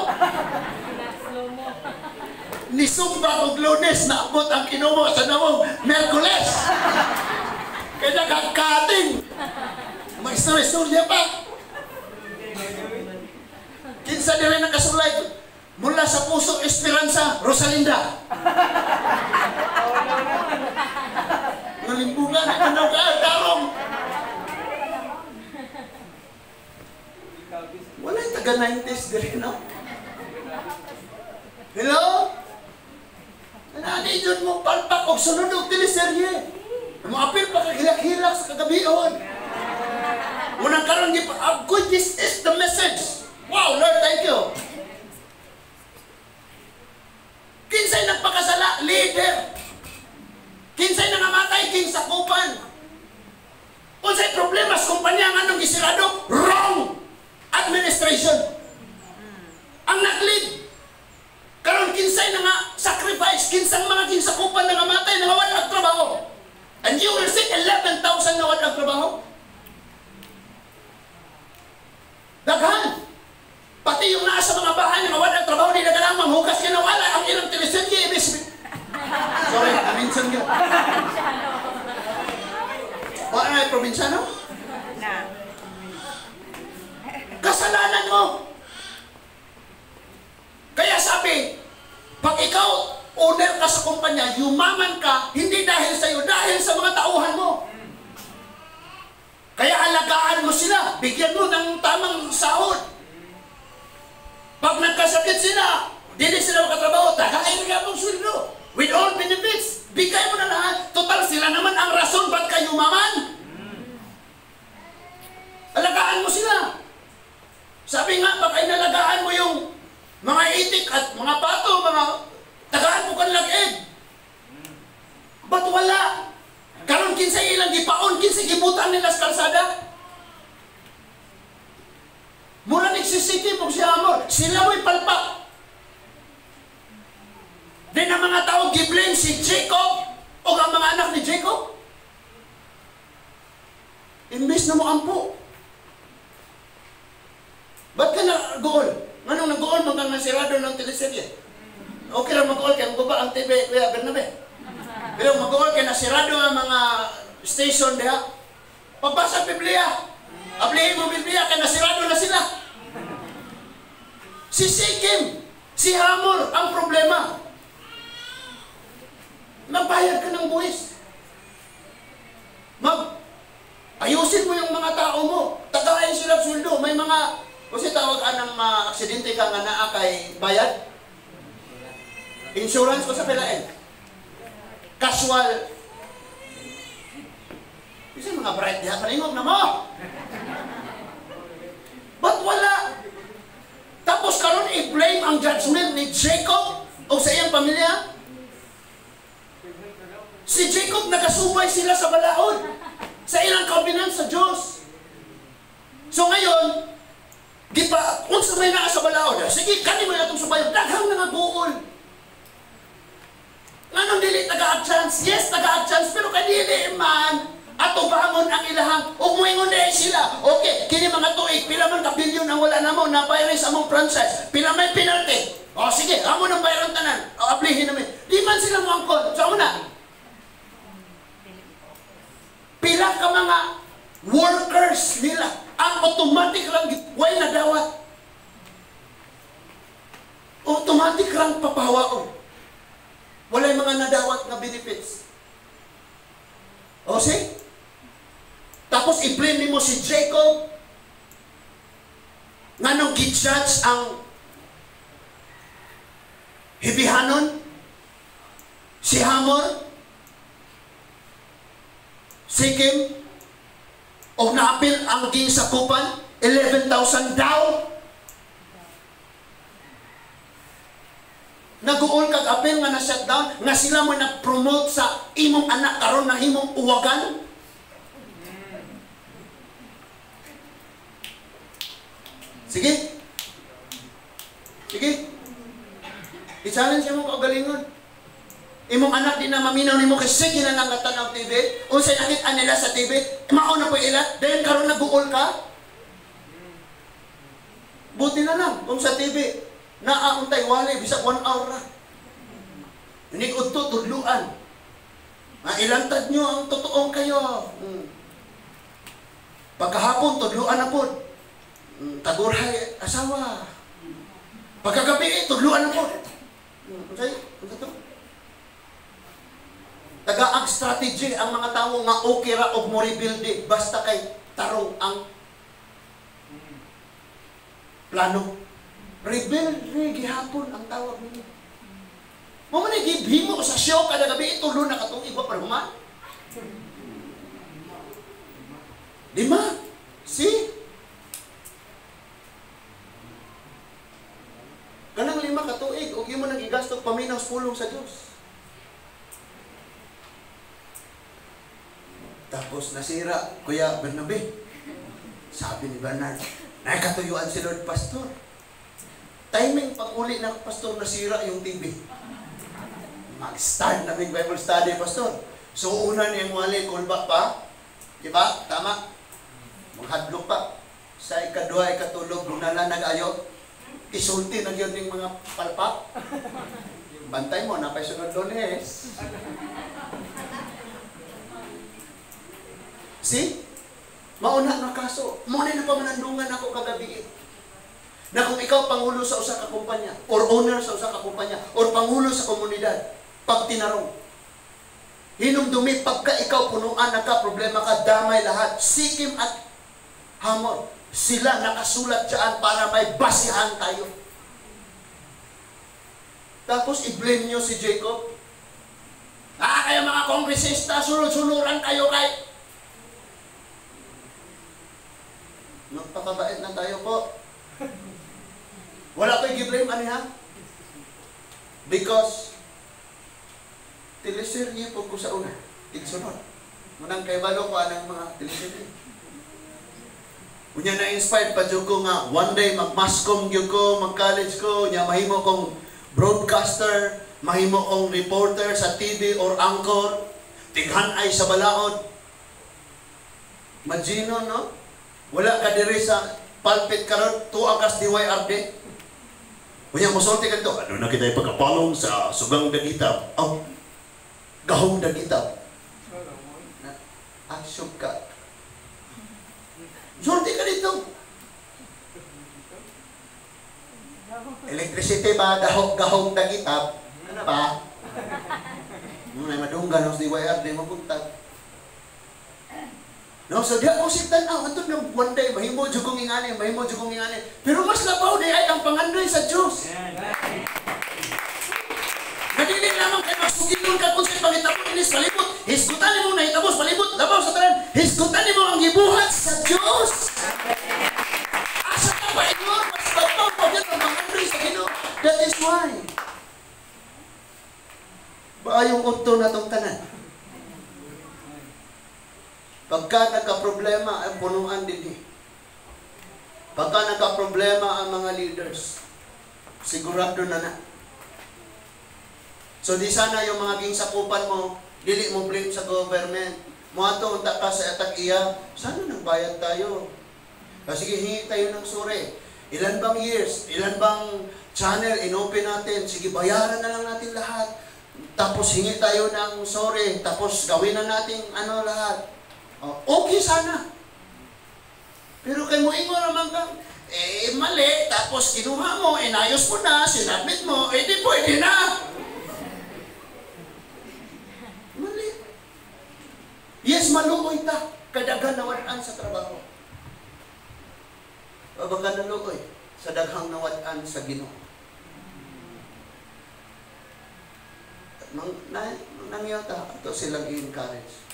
Nisumba og Lunes, naabot ang kinumo sa nawong Merkules. Kaya nagkakating. Mag-istorya pa. Kinsa diri nakasulay mula sa puso Esperanza Rosalinda. Nalimbungan ano ka tarong. Wala taga 90s diri, no? Hello? Nani jud mo palpak og sunod og teleserye. Moapil pa ka hilak-hilak sa kagabihon. Unang karon gi good, this is the message. Wow, Lord, thank you. Kinsay nagpakasala? Leader. Kinsay nangamatay? Kinsakupan. Unsay problema sa kumpanya nganong gisirado? Wrong administration. Ang nag-lead. Karon kinsay na nga sacrifice, kinsang mga kinsakupan na ngamatay na wala ang trabaho. And you will see 11,000 na wala ang trabaho. Daghan. Pati yung nasa mga bahay na wala ang trabaho, di na ganang manghugas ka na wala ang ilang teleserye. Sorry, minsan ka. Wala na yung probinsyano? Kasalanan mo. Kaya sabi, pag ikaw owner ka sa kumpanya, yumaman ka, hindi dahil sa'yo, dahil sa mga tauhan mo. Kaya alagaan mo sila, bigyan mo ng tamang sahod. Pag nagkasakit sila, dili sila makatrabaho, tagain ka mong sweldo. With all benefits, bigay mo na lahat. Total, sila naman ang rason ba't kayo yumaman. Alagaan mo sila. Sabi nga, pag inalagaan mo yung mga itik at mga pato, mga tagaan mo kanilang egg. Ba't wala? Karon kinsay ilang gipaon, kinsay gibutan nila sa kalsada. Mura nagsisiki mo si Amor, sila mo'y palpak. Din ang mga tao giblame si Jacob o ang mga anak ni Jacob. Imbes na mo ampo. Ba't ka nag-goal? Nganong nag-goal man kang nasirado ng teleserye? Okay ra mag-goal kay maguba ang TV, Kuya Bernabe. Pero mag-goal kay nasirado ang mga station diha. Pagbasa Biblia. Ablihin mo Biblia kay nasirado na sila. Si Sikim, si Hamor ang problema. Magbayad ka ng buwis. Ayusin mo yung mga tao mo. Tagain sila sweldo. May mga kasi tawag anang aksidente ka nga naa kay bayad? Insurance ko sa PLN. Casual. Kasi mga bright diha, palingog na mo. Ba't wala? Tapos karon i-blame ang judgment ni Jacob o sa iyang pamilya? Si Jacob nagasubay sila sa balaod. Sa ilang covenant sa Diyos. So ngayon, di pa, unsa may naa sa balaod? Sige, kani mo na itong subayon. Daghang nangaguol. Nganong dili taga chance? Yes, taga chance, pero kay dili man. Ato bangon ang ilahang. Ug moingon na sila. Okay, kini mga tuig, pila man ka bilyon ang wala namo na bayran sa among franchise. Pila may penalty. O sige, amo nang bayaran tanan. O ablihin namin. Di man sila moangkon. So amo na. Pila ka mga workers nila ang automatic lang way nadawat. Automatic lang papahawaon. Walay mga nadawat na benefits. O see? Tapos i-blame mo si Jacob nganong gi-judge ang Hibihanon, si Hamor, Sikim, o naapil ang ginsakupan, 11,000 daw. Naguol kag apil nga na-shutdown, nga sila mo nag-promote sa imong anak karon na himong uwagan. Sige. Sige. I-challenge mo kaugalingon. Imong anak di na maminaw nimo kay sige na lang tanaw TV. Unsay nakit-an nila sa TV, mao na po ila. Dayon karon nag-uol ka. Buti na lang kung sa TV naa untay wali bisag 1 hour ra. Inig udto tudluan. Mailantad nyo ang totoong kayo. Pagkahapon tudluan na pod. Tagurhay asawa. Pagkagabi tudluan na pod. Unsay unsa to? Tagaag strategy ang mga tawo nga okay ra og mo rebuild basta kay tarong ang plano. Rebuild gihapon ang tawag ninyo. Mo man gibhimo sa show kada gabi tulo na katuig wa pa human. Lima. See? Kanang 5 ka tuig og imo nang gigasto paminaw sa pulong sa Dios. Tapos nasira, Kuya Bernabe. Sabi ni Bernard, nakatuyuan si Lord Pastor. Timing pag-uli ng pastor, nasira yung TV. Mag-start na big Bible study, Pastor. So una niyang wali, callback pa. Diba? Tama? Maghadlok pa. Sa ikaduha, ikatulog, gunala, nag-ayo. Isulti na yun ng mga palpak. Bantay mo, napay sunod Lunes. See? Mauna na kaso. Mauna na pamanandungan ako kagabi. Na kung ikaw pangulo sa usa ka kumpanya, or owner sa usa ka kumpanya, or pangulo sa komunidad, pag tinarong, hinumdumi, pagka ikaw punuan, nagka-problema ka, damay lahat. Sikim at Hamor. Sila nakasulat dyan para may basihan tayo. Tapos i-blame nyo si Jacob. Ah, kayo mga kongresista, sunod-sunuran kayo kay... Magpakabait na tayo po. Wala ko'y gi-blame ani ha? Because teleserye po ko sa una, tigsunod. Munang kay balo ko anang mga teleserye. Unya na-inspired pa jud ko nga one day mag-mascom gyud ko, mag-college ko, nya mahimo kong broadcaster, mahimo kong reporter sa TV or anchor, tighan ay sa balaod. Imagine, no? Wala ka diri sa pulpit karon, tuwa kas DYRD. Unya mosulti kadto, ano na kita ipagkapalong sa sugang dagitab? Oh, gahong dagitab. Ah, suga. Sulti ka dito. Electricity ba gahong dagitab? Ano ba? Muna madunggan ang DYRD mabuntag. No, so diya ko si tan-aw ato nang one day mahimo jud kong ingani, mahimo jud kong ingani. Pero mas labaw di ay ang pangandoy sa Dios. Nadili lamang kay magsugilon ka kung sa pangitabo ini sa palibot, hisgutan nimo nahitabo sa palibot, labaw sa tanan, hisgutan nimo ang gibuhat sa Dios. Asa ka pa ingon, mas labaw pa gyud ang pangandoy sa Ginoo. That is why. Maayong udto na tong tanan. Pagka nagka-problema, ang punuan din eh. Pagka nagka-problema ang mga leaders, sigurado na na. So di sana yung mga ging sakupan mo, dili mo blame sa government. Muato unta ka sa atag iya, sana nagbayad tayo. Sige, hingi tayo ng suri. Ilan bang years, ilan bang channel inopen natin, sige bayaran na lang natin lahat. Tapos hingi tayo ng sorry, tapos gawin na natin ano lahat. Okay sana. Pero kay mo ingon naman kang, eh mali, tapos kinuha mo, inayos mo na, sinabit mo, eh di pwede na. Mali. Yes, maluoy ta. Kadagan nawad-an sa trabaho. O baka naluoy sa daghang nawad-an sa Ginoo. Nangyaw ta, ato silang i-encourage.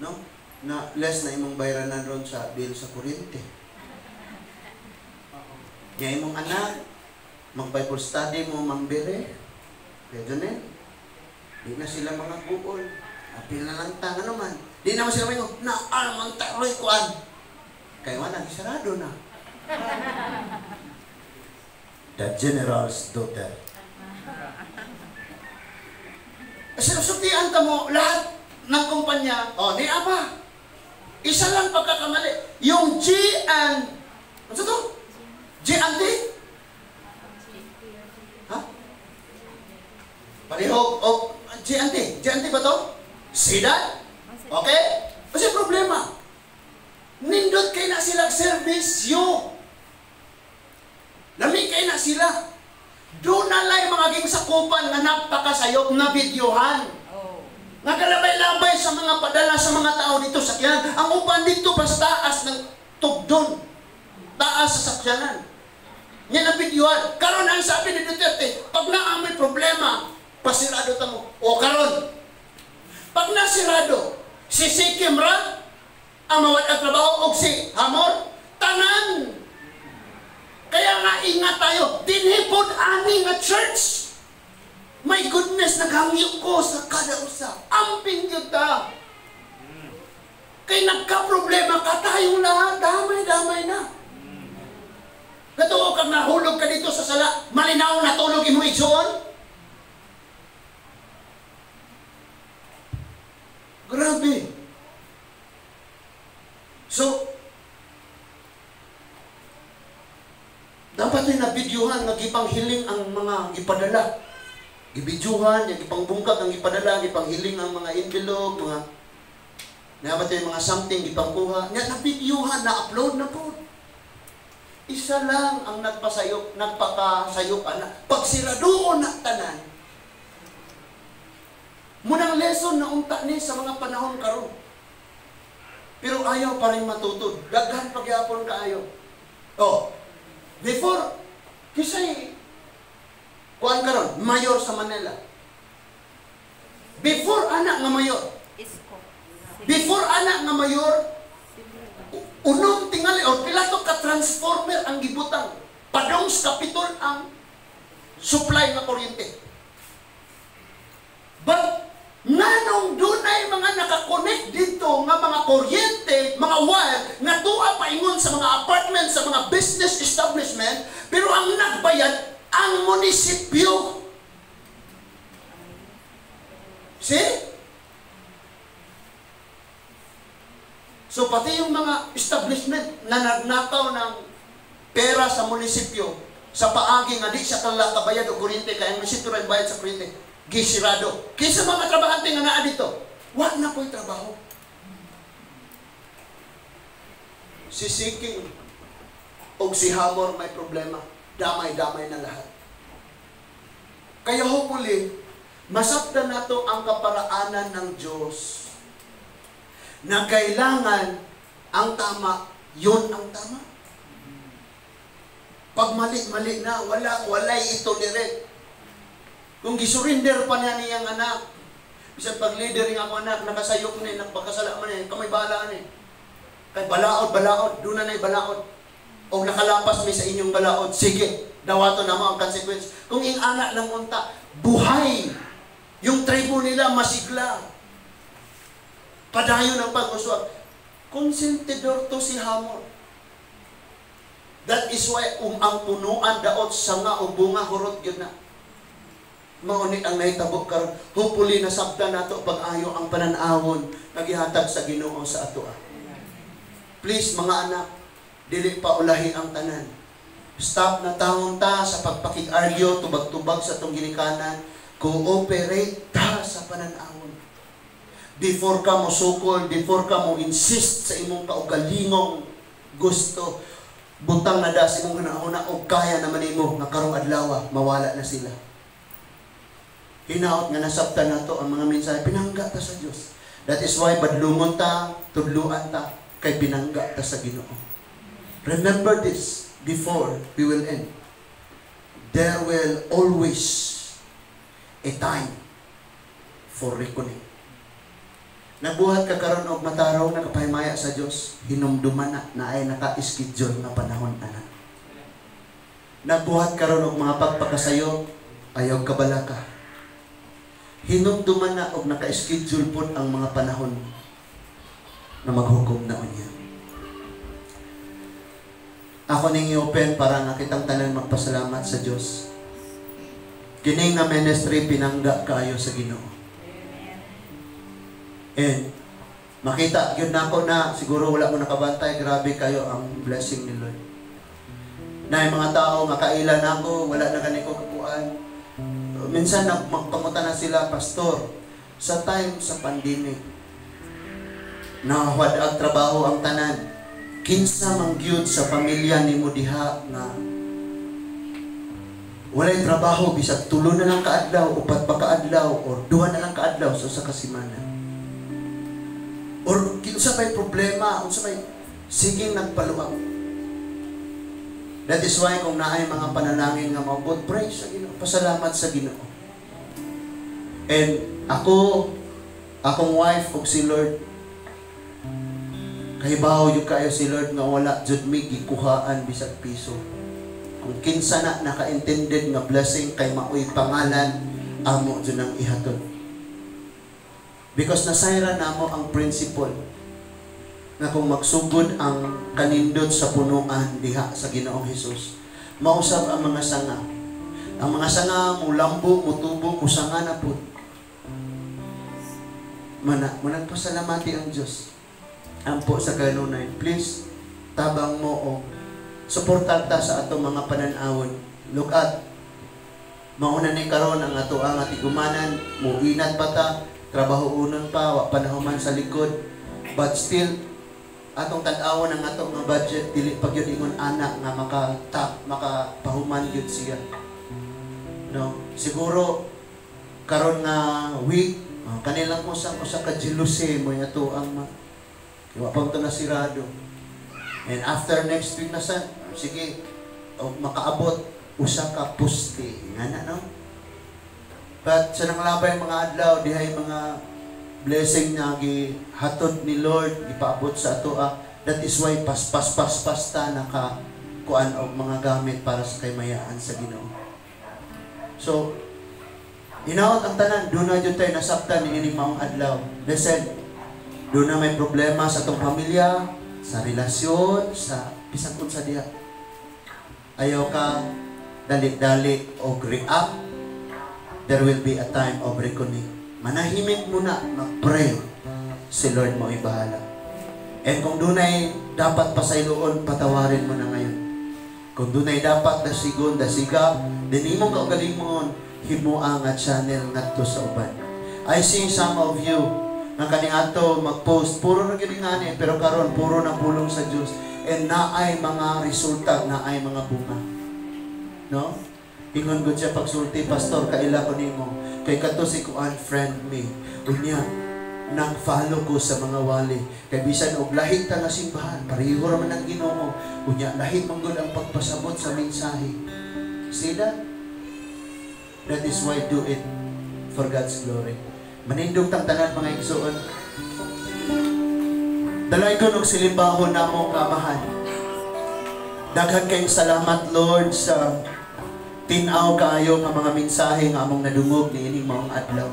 No? Na less na imong bayranan ron sa bill sa kuryente. Nya imong anak, mag-Bible study mo, mangbere. Pwede na. Di na sila mga buol. Apil na lang ta, ano man. Di naman sila may na man taroy kuan. Kaya wala, sarado na. The general's daughter. Sinusutian ta mo, lahat ng kumpanya, oh, ni Aba. Isa lang pagkakamali. Yung G and, ano to? G and D? Ha? Palihog, oh, G and D. G and D ba to? See that? Okay? Kasi problema. Nindot kay na sila service yo. Lami kay na sila. Doon na lang mga ging sakupan nga napakasayop na videohan. Oh. Nagalabay-labay sa mga padala sa mga tao dito sa sakyan. Ang uban dito pas taas ng tugdon. Taas sa sakyanan. Yan ang videohan. Karon ang sabi ni Duterte, pag naa may problema, pasirado ta mo. O karon, pag nasirado, si Sikim ra, ang mawad ang trabaho, o si Hamor, tanan. Kaya nga ingat tayo, dinhipod ani nga church. My goodness, naghangyo ko sa kada usa. Amping gyud ta. Kay nagka-problema ka tayong lahat, damay-damay na. Katuo kang nahulog ka dito sa sala, malinaw na tulog imo igsoon. Grabe. So, dapat ay nabidyohan nga gipanghiling ang mga gipadala. Gibidyuhan, yung gipangbungkag ang gipadala, gipanghiling ang mga envelope, mga dapat ay mga something gipangkuha. Nga nabidyuhan, na-upload na po. Isa lang ang nagpasayop, nagpakasayop ana. Pagsiradoon na tanan. Munang lesson na unta ni sa mga panahon karon. Pero ayaw pa rin matutod. Daghan pagyapon kaayo. Oh, before, kisay, kuan karon, mayor sa Manila. Before anak nga mayor. Isko. Before anak nga mayor, unong tingali o pila to ka transformer ang gibutang. Padong sa Kapitol ang supply nga kuryente. But nganong dunay mga nakakonect dito nga mga kuryente, mga wire nga tuwa paingon sa mga apartment, sa mga business establishment, pero ang nagbayad ang munisipyo. See? So pati yung mga establishment na nagnakaw ng pera sa munisipyo sa paagi nga di siya kanila kabayad o kuryente, kaya ang munisipyo rin bayad sa kuryente, gisirado. Kaysa mga trabahante nga naa dito, wa na po'y trabaho. Si Siking o si Hamor may problema. Damay-damay na lahat. Kaya hopefully, masabtan nato ang kaparaanan ng Diyos na kailangan ang tama, yun ang tama. Pag mali-mali na, wala, walay itolerate. Kung gisurrender pa niya niyang anak, bisan pag leader nga ako anak, nakasayok ni, nakapakasala man eh, kamay balaan eh. Kay balaod, balaod, doon na na'y balaod. O nakalapas mi sa inyong balaod, sige, dawato na mo ang consequence. Kung ing anak lang unta, buhay. Yung tribo nila masigla. Padayon ang pag-uswag. Konsentidor to si Hamor. That is why ang punuan daot sa nga o bunga hurot yun na. Mauni ang nahitabo karon. Hopefully nasabtan nato pag-ayo ang pananawon nga gihatag sa Ginoo sa atoa. Please mga anak, dili pa ulahi ang tanan. Stop na taon ta sa pagpakig-argue, tubag-tubag sa atong ginikanan. Cooperate ta sa pananawon. Before ka mo sukol, before ka mo insist sa imong kaugalingong gusto, butang na das imong hunahuna og kaya naman nimo nga karong adlaw mawala na sila. Hinaot nga nasabtan nato ang mga mensahe, pinangga ta sa Dios. That is why badlungon ta, tudluan ta, kay pinangga ta sa Ginoo. Remember this before we will end. There will always a time for reckoning. Nabuhat ka karon og matarong nakapahimaya sa Dios, hinumduman na na ay naka-schedule nga panahon ana. Nabuhat karon og mga pagpakasayo, ayaw kabalaka. Hinumduman na og naka-schedule pod ang mga panahon na maghukom na unya. Ako ning i-open para nga kitang tanan magpasalamat sa Dios. Kini nga ministry, pinangga kaayo sa Ginoo. And makita gyud nako na siguro wala mo nakabantay, grabe kayo ang blessing ni Lord. Na yung mga tao makaila nako, wala na gani ko kakuan. Minsan nagpangutan na sila, "Pastor, sa time sa pandemic, nawad ang trabaho ang tanan. Kinsa man gyud sa pamilya nimo diha nga walay trabaho bisag tulo na lang kaadlaw, upat pa kaadlaw, or duha na lang kaadlaw sa usa ka semana? Or kinsa may problema, unsa may sige nagpaluag?" That is why kung naay mga panalangin nga maabot, pray sa Ginoo, pasalamat sa Ginoo. And ako, akong wife ug si Lord, kahibaw gyud kayo si Lord nga wala jud mi gikuhaan bisag piso. Kung kinsa na naka-intended nga blessing kay maoy pangalan, amo jud ang ihatod. Because nasayran namo ang principle nga kung magsugod ang kanindot sa punuan diha sa Ginoong Hesus, mausab ang mga sanga. Ang mga sanga mulambo, mutubo, musanga na pud. Mana, managpasalamati ang Diyos. Ampo sa kanunay. Please, tabang mo o suportar ta sa atong mga pananawon. Look at, mauna ni karon ang ato ang atigumanan, muinat pa ta, trabaho unon pa, wa pa nahuman sa likod. But still, atong tan-awon ang ato nga budget, dili pa gyud ingon ana nga maka tap makapahuman gyud siya. No, siguro karon nga week, kanilang usang usa ka jealousy mo ato ang ma wa pa to nasirado. And after next week na sa sige og makaabot usa ka poste nga na, no? But sa nanglabay mga adlaw dihay, mga blessing na gihatod ni Lord, gipaabot sa ato ah. That is why pas pas pas pas ta naka kuan og mga gamit para sa kaymayaan sa Ginoo. So hinaot ang tanan doon na jud tayo nasabtan ni ining maong adlaw. Listen, doon na may problema sa atong pamilya, sa relasyon, sa bisan unsa diha. Ayaw ka dali-dali og react. There will be a time of reckoning. Manahimik muna, mag-pray. Si Lord mo bahala. And kung dunay dapat pasayloon, patawarin mo na ngayon. Kung dunay dapat dasigon, dasiga, din imong kaugalingon, himoa nga channel ngadto sa uban. I see some of you nga kaniadto mag-post, puro na gyud ngani, pero karon puro na pulong sa Dios and naay mga resulta, naay mga bunga. No? Ingon gud siya pagsulti, "Pastor, kaila ko nimo. Kay kadto si kuan friend me. Unya, nag-follow ko sa mga wali. Kay bisan og lahi ta nga simbahan, pareho ra man ang Ginoo. Unya, lahi man gud ang pagpasabot sa mensahe." See that? That is why do it for God's glory. Manindog tang tanan, mga igsoon. Dalaygon og silimbahon namo nga Amahan. Daghan kayong salamat, Lord, sa tin-aw kaayo nga mga mensahe nga among nadungog niining maong adlaw.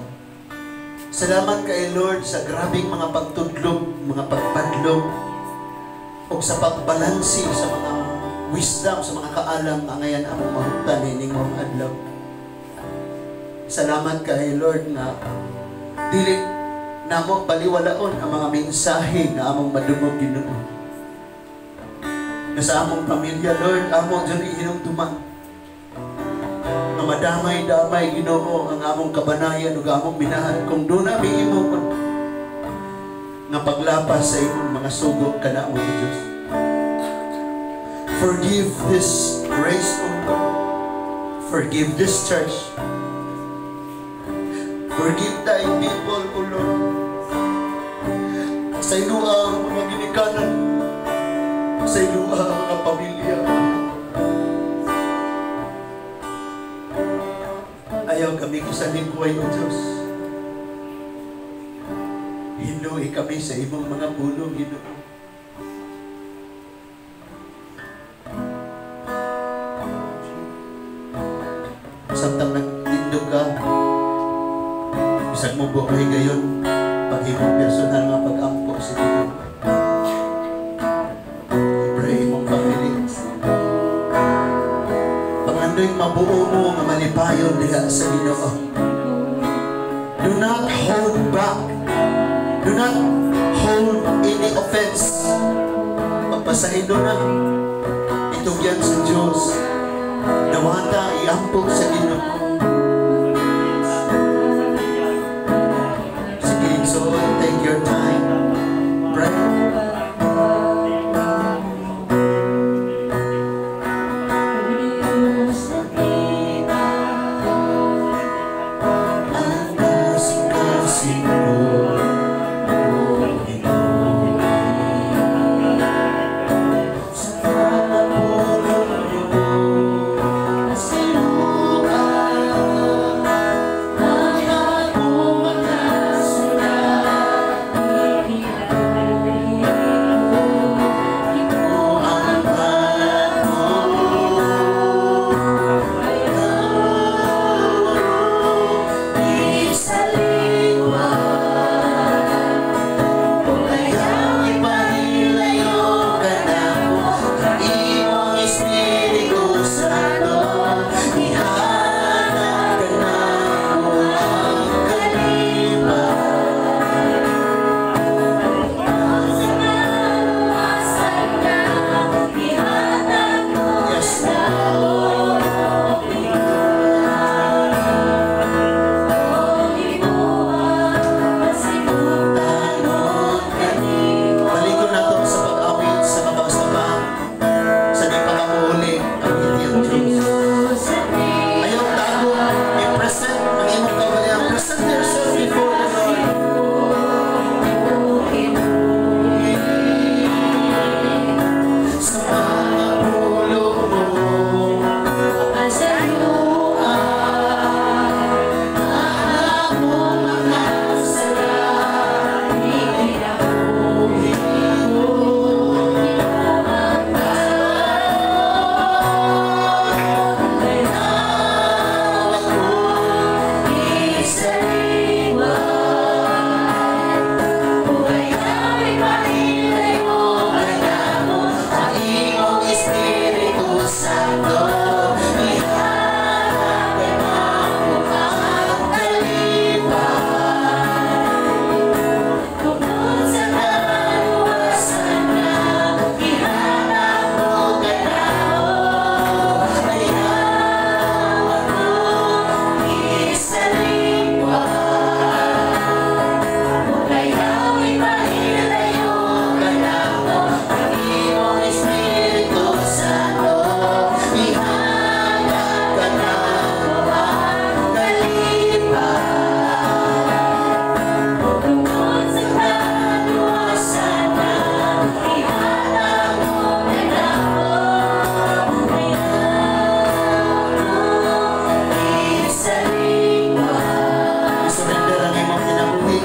Salamat kay Lord sa grabing mga pagtudlog, mga pagpadlog, o sa pagbalansi sa mga wisdom, sa mga kaalam nga ngayon among mahuptan niining maong adlaw. Salamat kay Lord nga dili namo baliwalaon ang mga mensahe nga among madungog, Ginoo. Nga sa among pamilya, Lord, amo dyan ihinumduman nga madamay-damay, Ginoo, ang among kabanayan ug among minahal kung doon nami imo nga paglapas sa imong mga sugo kanamo, Diyos. Forgive this grace, O Lord. Forgive this church. Forgive thy people, O Lord. Sa iluha ang mga ginikanan. Sa iluha ang mga pamilya. Ayaw kami kisalikway, O Diyos. Hinlui kami sa imong mga pulong, Ginoo. Samtang nagtindog ka, bisag mo buhay gayon, paghimong personal nga pag-ampo sa Ginoo. Pray imong family. Tuwing mabuo mo nga malipayon diha sa Ginoo. Do not hold back. Do not hold any offense. Pagpasaylo na. Itugyan sa Diyos. Dawata, iampo sa Ginoo. Sige, so take your time. Pray. Ang kasing-kasing ko, Ginoo. Sa pagpulong mo, sinukan ang akong mga ang Yes. Balikon na to sa pag-awit sa makausapan sa di pa kamuuli ang hindi ang Diyos. Ayaw tago, i-present ang imong kaugalingon. Present yourself before the Lord. Sa mga pulong mo, ang mga Ang imong Espiritu Santo, ihatag namo ang kalipay. Ihatag mo kanamo, ayaw ako isaliwan. Kanamo, ang imong Espiritu Santo, ihatag kanamo ang kalipay. I-surrender ang imong kinabuhi.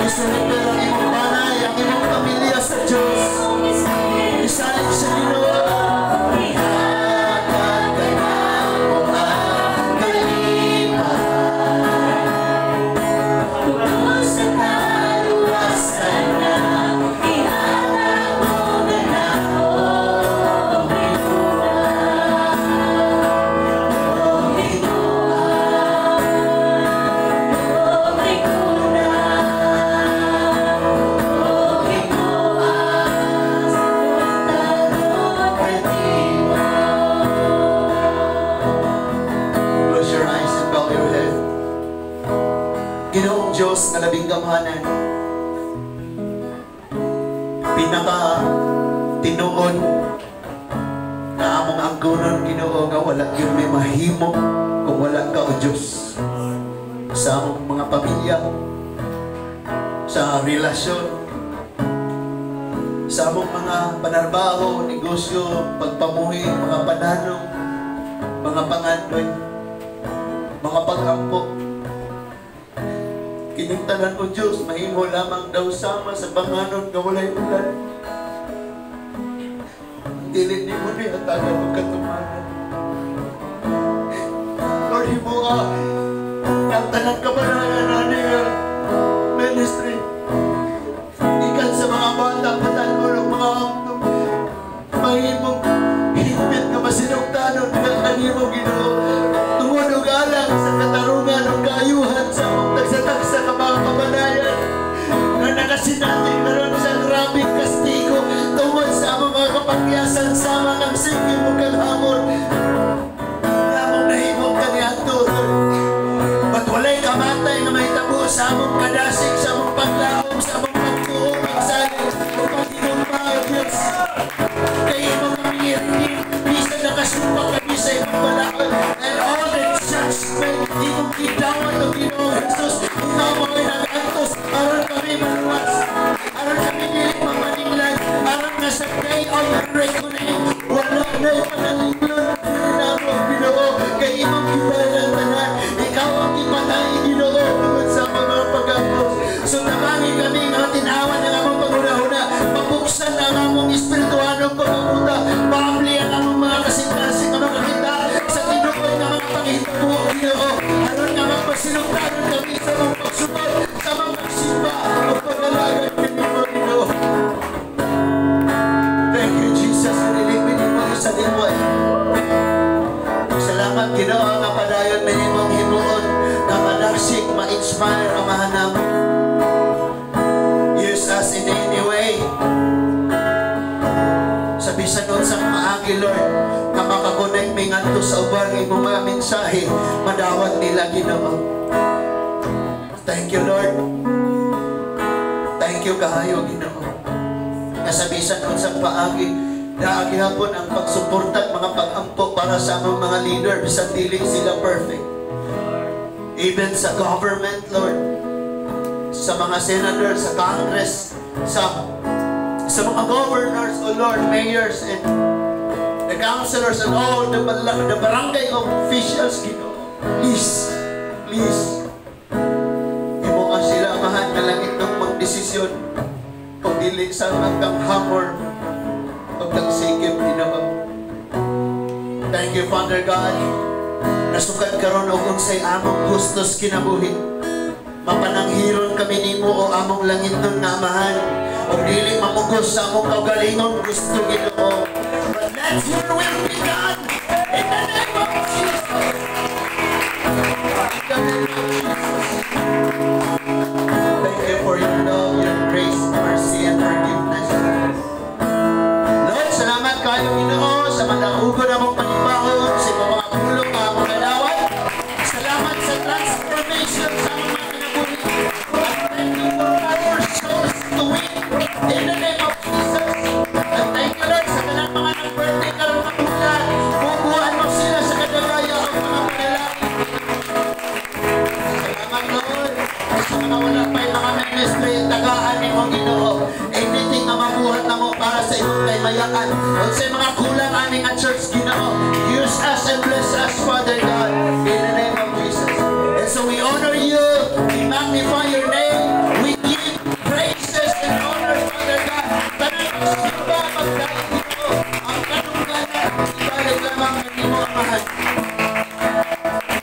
I-surrender ang imong balay, ang imong pamilya sa Diyos. Isalig sa Ginoo. Ihatag kanamo ang kalipay. Sa kaluwasan na ihatag mo kanamo. Close your eyes and bow your head. Ginoong Diyos nga labing gamhanan, pinaka tinuod na among anggonon, Ginoo, nga wala gyud may mahimo kung wala ka, o Diyos, sa among mga pamilya, sa relasyon, sa among mga panarbaho, negosyo, pagpamuhi, mga pananong, mga pangandoy, mga pag-ampo. Kining tanan, o Diyos, mahimo lamang daw sama sa banganon nga walay ulan. Ang dili nimo ni hatagan og katumanan. Lord, himoa ang tanan kabanayan ani nga ministry. Ikan sa mga bata, batan-on ug mga hamtong, mahimong higpit nga masinugtanon nga kanimo, Ginoo. Sikim ug kang Hamor. Nga among nahimo kaniadto, Lord. But walay kamatay nga mahitabo sa among kadasig, sa among paglaom, sa among pagtuo, pagsalig, ug paghigugma, O Diyos. Kay imo kami i-redeem, bisan nakasumpa kami sa imong balaod, and all the judgment, imong gidawat, O Ginoong Jesus. Ikaw mo'y nag-antos, aron kami maluwas, aron kami dili mapaninglan, aron nga sa day of reckoning, wala na'y panalinglon namo, Ginoo, kay imong gibayaran tanan. Ikaw ang gipatay, Ginoo, tungod sa among mga pag-antos. So tabangi kami nga tinawan ng among panghuna-huna, mabuksan ang among espirituhanong pagkamuta, maabli ang among mga kasing-kasing nga makakita sa tinuod nga mga panghitabo, Ginoo, aron nga magpasinugdanon kami sa among pagsunod, sa among pagsimba ug pag-alagad kanimo, Ginoo. Thank you, Jesus. Dili mi nimo isaliway. Salamat, Ginoo, nga padayon mi nimong himuon nga madasig, ma-inspire Amahan namo. Use us in any way. Sa bisan unsang paagi, Lord, nga maka-connect mi ngadto sa uban ng imong mga mensahe, madawat nila, Ginoo. Thank you, Lord. Thank you kaayo, Ginoo. Nga sa bisan unsang paagi, naa gihapon ang pagsuporta at mga pag-ampo para sa among mga leader bisan dili sila perfect. Even sa government, Lord, sa mga senator, sa Congress, sa mga governors, O Lord, mayors, and the councilors, and all the barangay officials, Ginoo. Please, please, himoa sila, Amahan, nga langitnong magdesisyon kung dili sa kang Hamor o kang Sikem, Ginoo. Thank you, Father God. Nasukad karon og unsay among gustos kinabuhi. Mapananghiron kami nimo, o among langitnon nga Amahan. Og dili mamugos sa among kaugalingon gusto, Ginoo. But let your will be done in the name of Jesus. In the name of Jesus. Thank you for your love, your grace, mercy, and forgiveness. Lord, salamat kaayo, Ginoo, sa madaugon among panibahon, sa imong mga pulong nga among nadawat. Salamat sa transformation sa among mga kinabuhi. And thank you for our souls to win in the name of Jesus. And thank you, Lord, sa tanang mga nag-birthday karon nga bulan. Bubuhan mo sila sa kadagaya ang mga panalangin. Salamat, Lord. Sa mga wala pa'y mga ministry, tagaan nimo, Ginoo. Anything nga mabuhat namo para sa imong kaimayakan. Unsay mga kulang ani nga church, Ginoo, use us and bless us, Father God, in the name of Jesus. And so we honor you, we magnify your name, we give praises and honor, Father God. Tanang simba magdaig, Ginoo. Ang kadungganan, ibalik lamang nimo, Amahan.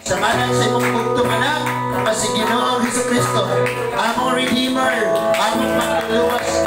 Sa ngalan sa imong bugtong anak, nga si Ginoong Hesus Kristo, among Redeemer, among Manluluwas.